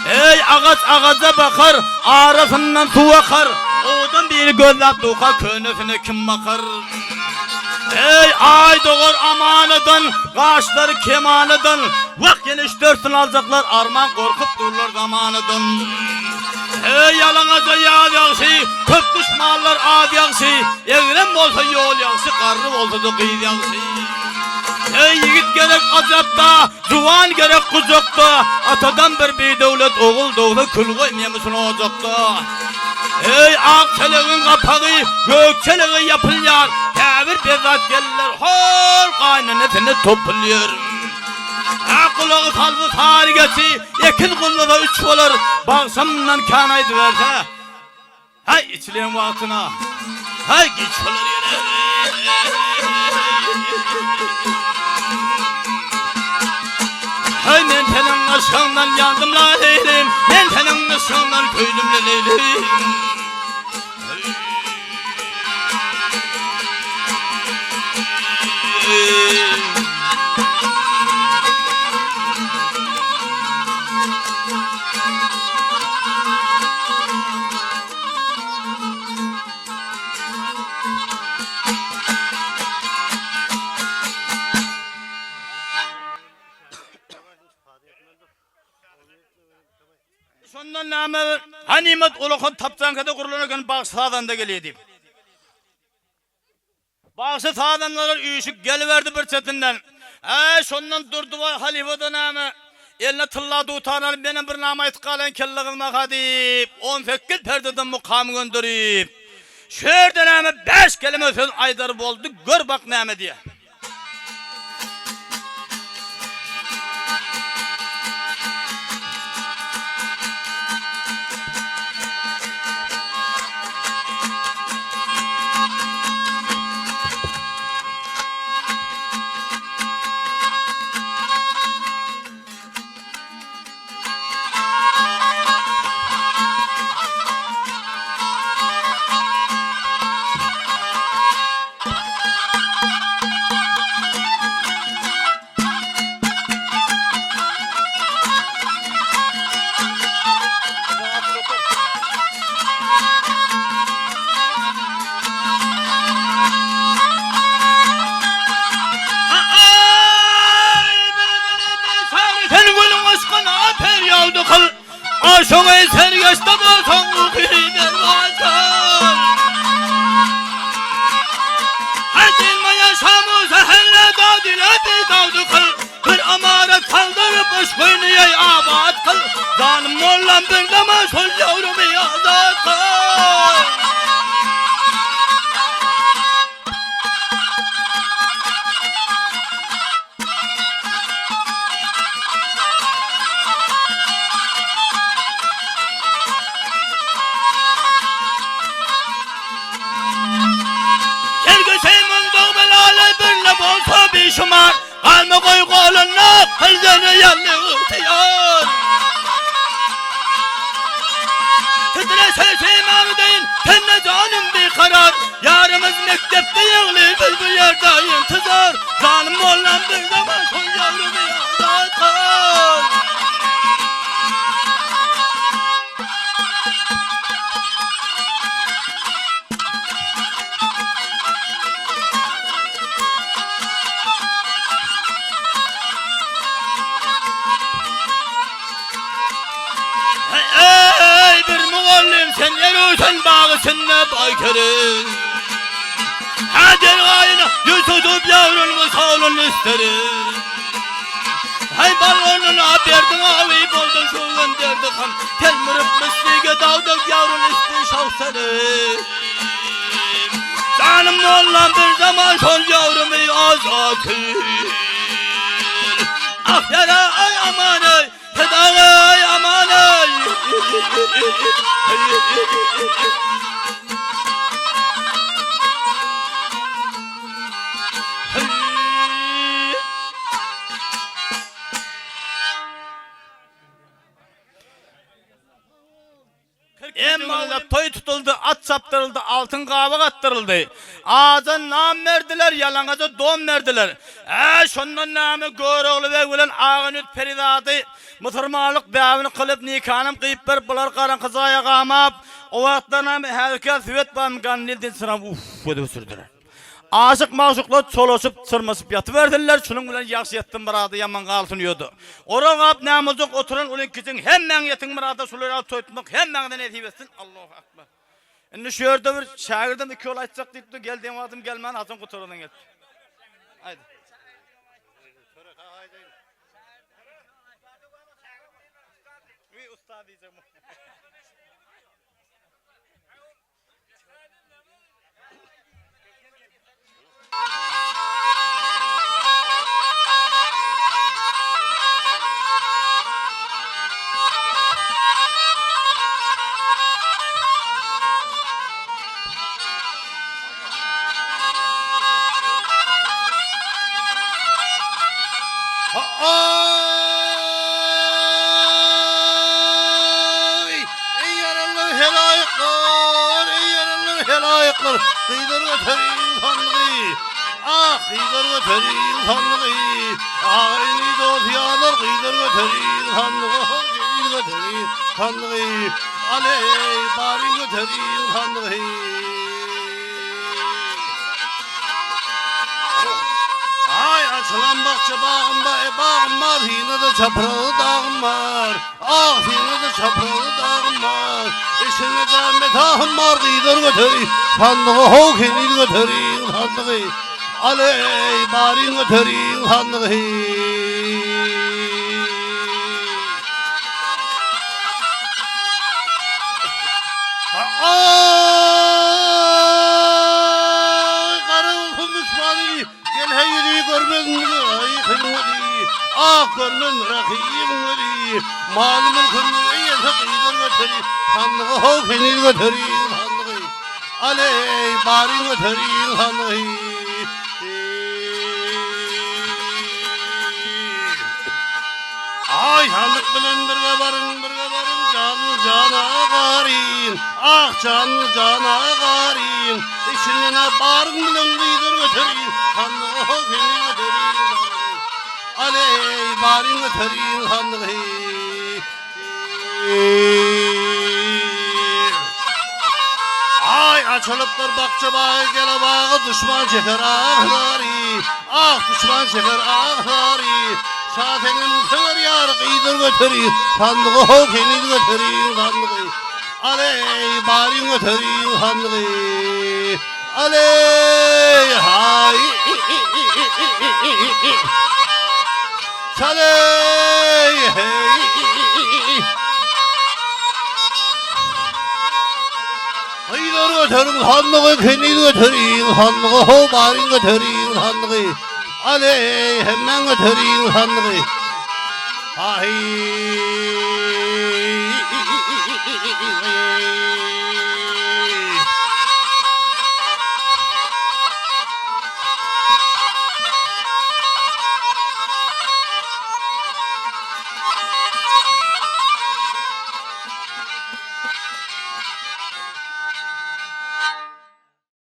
Speaker 7: Eý, agaç agaja bakar, Arasyndan suw akar, Owadan biri gözläp durka, Könesine kim bakar? Eý, aý dogar amanadan, Gaşlary kemanadan, Wah, ýene üç-dörtüni aljaklar, Arman gorkup durlar zamanadan. Eý, ýalaňaja ýaz ýagşy, Köp duşmanlar az ýagşy, Egrem bolsa ýol ýagşy, Garry bolsa-da gyz ýagşy. Eý, ýigit gerek ajapda, Juwan gerek gujakda, Atadan bir bidöwlet ogul dogsa, Kül goý memişin ojakda. Eý, ak çelegiň gapagy, Gök çelege ýapylýar. Käbir bezzat gelinler hol gaýynenesine topulýar. Ha gulagy salby sary geçi, ekiz guzlasa üç bolar. Bagşam mundan kän aýdyberse. Haý içilen wagtyna, haý giç bolar ýene. Haý men seniň yşgyňdan ýandym la leýlim, men seniň yşgyňdan köýdüm la leýlim. Şondan näme hanymat ulakan tapjankada gurlan eken bagşy sazanda gelýär diýip. Bagşy sazandalar üýşüp geliberdi bir çetinden. Äý, şondan Durdybaý halypa-da näme, eline tylla dutaryny alyp, menem bir nama aýtyp galaýyn kelle gyzmaka diýip, 18 perdeden mukam gönderip, şu ýerde näme bäş keleme söz aýdar boldy, gör bak näme diýýär. Sen gülüň yşkyna perýady kyl, Aşygy sergeşte bolsaň ruhy berbatar. Hadilme ýaşamu säherle dadile bidady kyl, Bir ymarat saldyryp yşkyny ýeý abat kyl, Zalym mollam bir zaman şol ýawrumy azat kyl. Sergöşeý mundag belaly birle bolsa bişumar, Galma goý golunda kyldany ýaly ygtyýar. Titrese simany deýin tende janym bikarar, Ýarymyz mekdepde ýygly biz bu ýerde intizar, Zalym mollam bir zaman şol ýawrumy azat kyl. Eý bir mugallym sen ýerösen bag içinde baýkerim. Hä dergaýyna ýüz tutup ýawrun wysalyn isterim. Häý bal ornuna berdiň awy boldy şu gün derdi han. Telmirip mislige dagdyk ýawrun isti şahserim. Janym mollam bir zaman şol ýawrumy azat kyl. Ah ýara aý aman eý, Pedaý aman eý. Emma toý tutuldy, at çapdyryldy, altyn gabak atdyryldy. Aja nan berdiler, ýalaňaja don berdiler. Ä, şondan näme Görogly beg bilen Agynüt perizady musurmanlyk bäbini kylyp, nikanam gyýyp berip, bular garaňky jaýa gamap, o wagtlar näme häzirki ýaly swet barmy, gandil diýip, uff edip öçürdiler. Aşyk-magşuklar çolaşyp, çyrmaşyp ýatyberdiler, şunuň bilen ýagşy ýetsin myrady, ýaman galsyn ýöde. Orak ap näme boljak, oturan ulyň-kiçiň hemmäň ýetiň myrada, şular ýaly toý tutmak hemmäňize nesip etsin, Allahu akbar. Indi şu ýerde bir şägirdim iki ýol aýtjak diýipdi, gel diýen wagtym gelmän, haçan gutaradan gelipdi. Aýdy. Usta diýjek.
Speaker 4: laýykdyr. Gyzlar göteriň sandygy. Ah, gyzlar göteriň sandygy. Aga-ini dost-ýarlar gyzlar göteriň sandygy. Ho, gelin göteriň sandygy. Aleý, baryň göteriň sandygy. Aý, açylan bakja bagym bar, e, bagym bar, synada çapraly dagym bar. Ah, synada çapraly dagym bar. Içinde jan metahym bar, gyzlar göteri, sandygy, how, keniz göteri, sandygy. Aleý, baryň göteri, sandygy. Aý, gara bolsun duşmany, gel heý ýüzi görmezin raýykyň gözi, ak görmez rakybyň gözi, maly-mülküniň eýesi gyzar göteri, sandygy how heniz göteri, sandygy, aleý, baryň göteri, sandygy. Aý, sandyk bilen birge baryň, birge baryň, janly jana garyň, ah, janly jana garyň, içinden-ä baryň bilen gyzlar göteriň, sandygy ho seni göteriň, sandygy. Aleý, baryň göteriň, sandygy. Aý, açylypdyr bakja bagy, gele bagy, duşman çeker ahlary, ah, duşman çeker ahlary. Şasenem söwer ýary gyzdyr göteri, sandygy how heniz göteri, sandygy. Aleý, baryň göteri, sandygy. Aleý, haý. Çaleý, heý. Gyzlar göteriň sandygy, keniz göteriň sandygy, how baryň göteriň sandygy. Aleý, hemmäň göteriň sandygy. Aý.